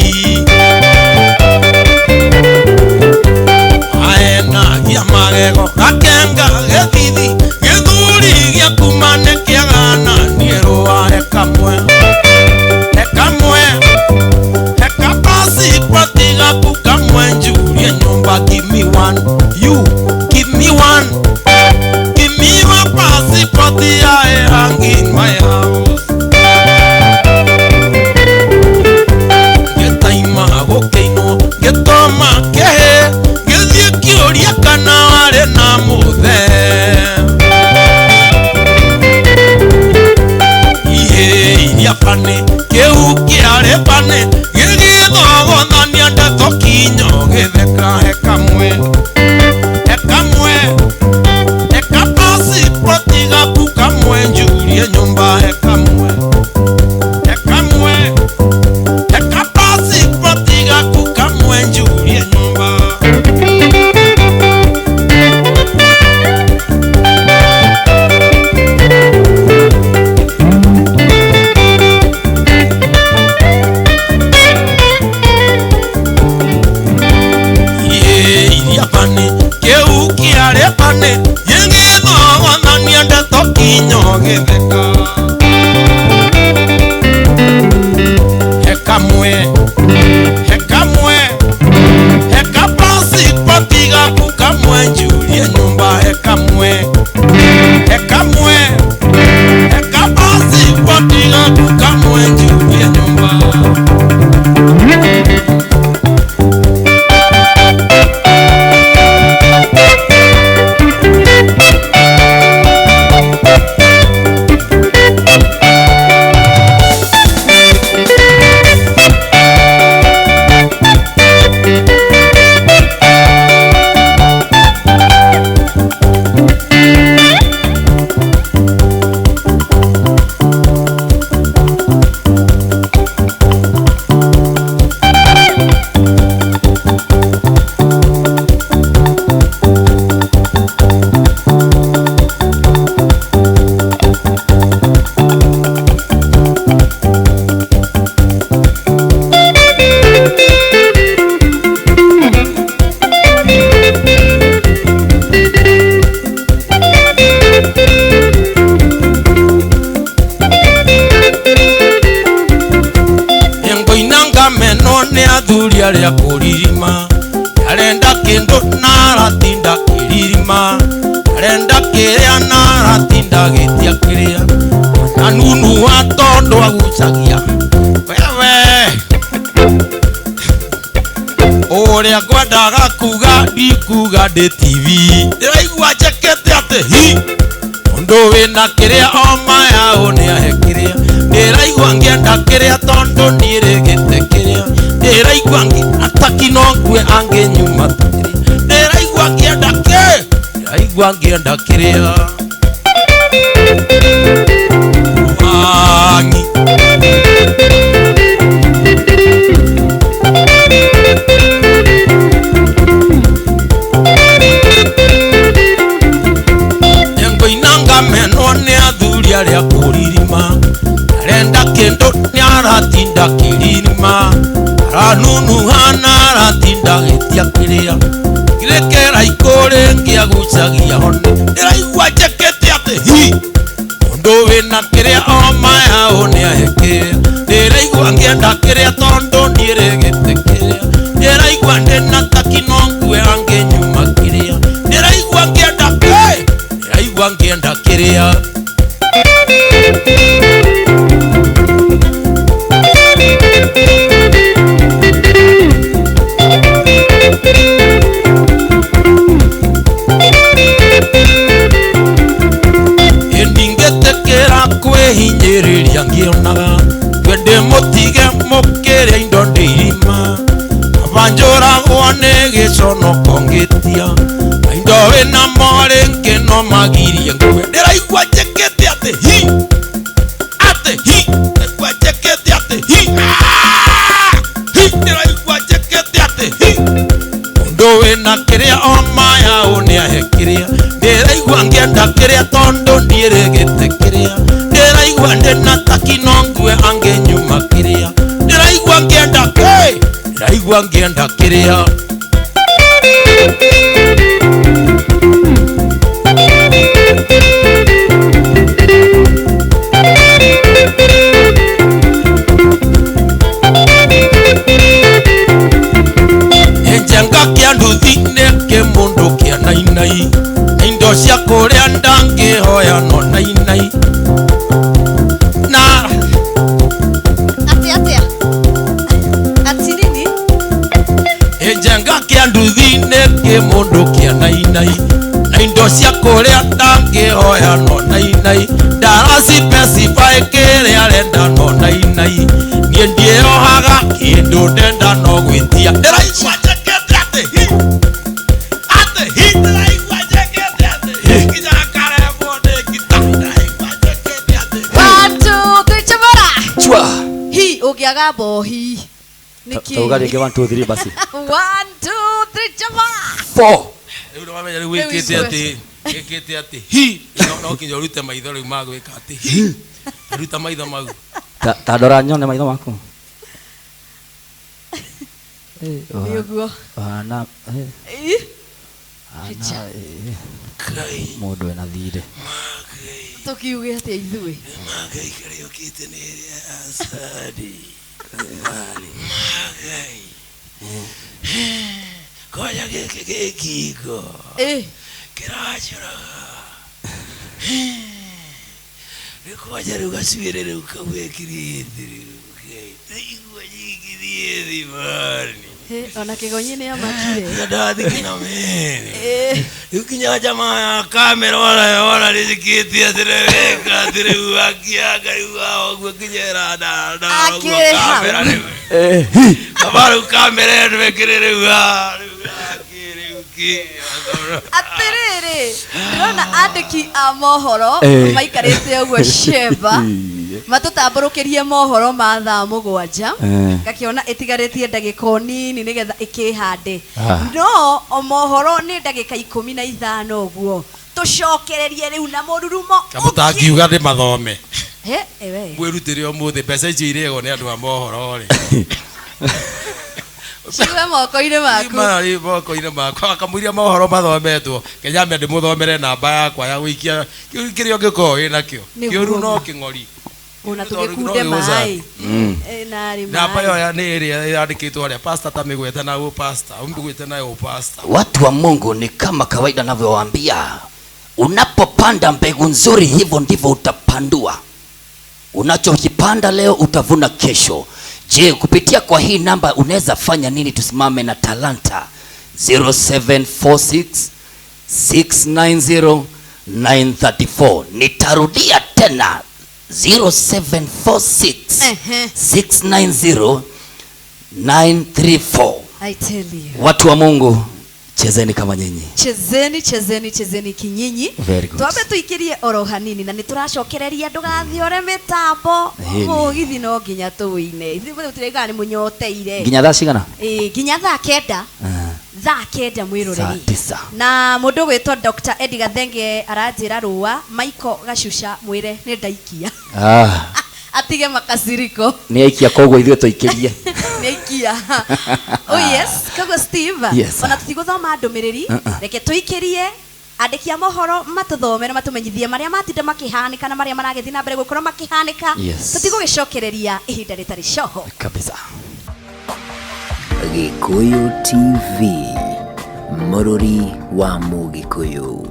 aenagia magego gakenga gĩthithi gĩthuri gĩaku ma nĩ kĩagana niĩ rũa hekamwe hekamwe heka pasipoti gaku kamwe njurie nyũmba give me one you give me one give me your passport I hang in my house. Gĩtaima gũkĩinwo gĩtoma kĩhĩ gĩthiĩ kĩũria kana warĩ na mũthee ihĩ iria bani kĩu kĩarĩ bani gĩgĩthogothania ndeto kinyo gĩtheka hekamwe hekamwe heka pasipoti gaku kamwe njurie nyũmba hekamwe hekamwe heka pasipoti gaku kamwe njurie nyũmba. Iria bani kĩu kĩarĩ bani gĩgĩthogothania ndeto kinyo gĩtheka hekamwe hekamwe heka pasipoti arĩa kũririma arenda kĩndũ na aratinda kĩririma arenda kĩrĩa na aratinda gĩtia kĩrĩa na nunua tondũ agucagia wewe ũrĩa ngwendaga kuga ndikuga ndĩ TV ndĩraigua njekete atĩ hi ũndũ wĩna kĩrĩa o maya nĩ ahe kĩrĩa ndĩraigua ngĩenda kĩrĩa tondũ niĩ rĩgĩte kĩrĩa ndĩraigua ataki no ngue angĩnyuma kĩrĩa ndĩraigua ngĩenda kĩ ndĩraigua ngĩenda kĩrĩa wangi Nĩngũinanga meno nĩ athuri arĩa kũririma arenda kĩndũ nĩ aratinda kĩririma aranunuha na aratinda gĩtia kĩrĩa ngĩrĩkĩra ikũrĩ ngĩagucagia hone ndĩraigua njekete atĩ hi ũndũ wĩna kĩrĩa o maya nĩ ahe kĩrĩa ndĩraigua ngĩenda kĩrĩa tondũ niĩ rĩgĩte kĩrĩa ndĩraigua ndĩna taki no ngue angĩnyuma kĩrĩa ndĩraigua ngĩenda kĩ ndĩraigua ngĩenda kĩrĩa Ningĩtĩkĩra kwĩhinyĩrĩria ngĩonaga twende mũtige mũkĩrĩa indo ndĩirima abanjũragwo nĩ gĩconoko ngĩtia indo wĩna morĩ ngĩno magirie ngue ndĩraigua njĩkĩte atĩ hi atĩ hi ndĩraigua njĩkĩte atĩ hi hi ndĩraigua njĩkĩte atĩ hi ũndũ wĩna kĩrĩa o maya nĩ ahe kĩrĩa ndĩraigua ngĩenda kĩrĩa tondũ niĩ rĩgĩte kĩrĩa ndĩraigua ndĩna taki no ngue angĩnyuma kĩrĩa ndĩraigua ngĩenda kĩ ndĩraigua ngĩenda kĩrĩa Njenga kĩa nduthi nĩ kĩmũndũ kĩa nainai na indo cia kũrĩa ndangĩhoya no nainai na Atĩa atĩa ati nini Njenga kĩa nduthi nĩ kĩmũndũ kĩa nainai na indo cia kũrĩa ndangĩhoya no nainai ndaracipecibaĩ kĩrĩa arenda no nainai niĩ ndiĩohaga kĩndũ ndenda no gwĩtia ndĩraigua njekete atĩ hi atĩ hi ndĩraigua njekete atĩ hi nginya ngaremwo nĩ ngita ndĩraigua njekete atĩ hi 1 2 3 chomora Chwa. hi ũngĩaga mbohi nĩkĩ Tauga rĩngĩ 1 2 3 basi. 1 2 3 chomora 4. Rĩu nĩwamenya rĩu wĩkĩte atĩ wĩkĩte atĩ hi no nginya ũrute maitho rĩu ma gwĩka atĩ hi ruta maitho mau Ta ndora nyone maitho maku. Nĩ ũguo Hana Ĩ, hana mũndũ ena thirĩ. tũkiuge atĩa ithuĩ Magai kĩrĩa ũkĩte nĩ ĩrĩa asadi Magai koja gĩkĩ gĩkingo Ĩ, kĩranjũraga rĩkwanja rĩu gacuĩrĩ rĩu kau gekirĩte rĩu ndaigua nyingithiĩ thimani ona kĩgonyi nĩ amakire ndathi kinya mene Ĩ, rĩu kinya jamaa ya kamera ona ona rĩjĩkĩtie atĩ rĩweka atĩ rĩu akianga rĩu haha ũguo kinya ĩrandara ũguo Akĩha. kamera rĩu kaba rĩu kamera ĩno ĩkĩrĩ rĩu haha rĩu akĩ rĩu kĩ atĩrĩrĩ ndĩrona andĩki a mohoro maikarĩte ũguo sheba matũtambũrũkĩrie mohoro ma thaa mũgwanja ngakĩona ĩtigarĩtie ndagĩka o nini nĩgetha ĩkĩhande no o mohoro nĩ ndagĩka 15 ũguo tũcokererie rĩu na mũrurumo Kamũtangiuga ndĩ mathome He, ewe mwĩrutĩre ũmũthĩ mbeca icio irĩagwo nĩ andũ a mohoro rĩ ciwe moko-inĩ maku Marĩ moko-inĩ makwa kamũiria mohoro mathometwo Kenya ndĩmũthomere namba yakwa ya gũikia kĩu kĩrĩa ũngĩkorwo wĩ nakĩo Nĩguo kĩũru no ma. kĩng'ori Ona Tondũ tũgĩkunde no maĩ. gĩgũcani. Narĩ Namba maĩ. ĩyo nĩ ĩrĩa yandĩkĩtwo harĩa pastor ta mĩgwete na ũ pastor ũmĩgwete nayo ũ pastor. Watu wa Mungu, ni kama kawaida navyowaambia, unapopanda mbegu nzuri, hivyo ndivyo utapandua. Unachokipanda leo utavuna kesho. Je, kupitia kwa hii namba unaweza fanya nini? Tusimame na talanta 0746 690 934. Nitarudia tena 0746 690 934. I tell you. Watu wa Mungu, chezeni kama nyinyi. Chezeni, chezeni, chezeni kinyinyi. Very good. Twambe tuikirie oro hanini na nĩtũracokereria ndũgathiore mĩtambo. Ĩni. Mũgithi no nginya tũine. Ithuĩ tũtirauga nĩ mũnyoteire. Nginya thaa cigana? Ĩĩ, nginya thaa kenda. Thaa kenda mwĩroreri. Saa tisa. Na mũndũ gwĩtwo Dr. Eddie Gathenge aranjĩra rũa Michael Gacuca mwĩre nĩ ndaikia. Ah, Atige makasiriko. nĩ aikia koguo ithuĩ tũikĩrie. Nĩ aikia. Oh yes, koguo Steve. Yes. Ona tũtigũthoma ndũmĩrĩri. Reke tũikĩrie andĩki a mohoro matũthomere matũmenyithie marĩa matinda makĩhanĩka na marĩa maragĩthiĩ na mbere gũkorwo makĩhanĩka. Yes. Tũtigũgĩcokereria ihinda rĩtarĩ coho. Kabisa. Gikuyu TV, mũrũri wa Mũgĩkũyũ.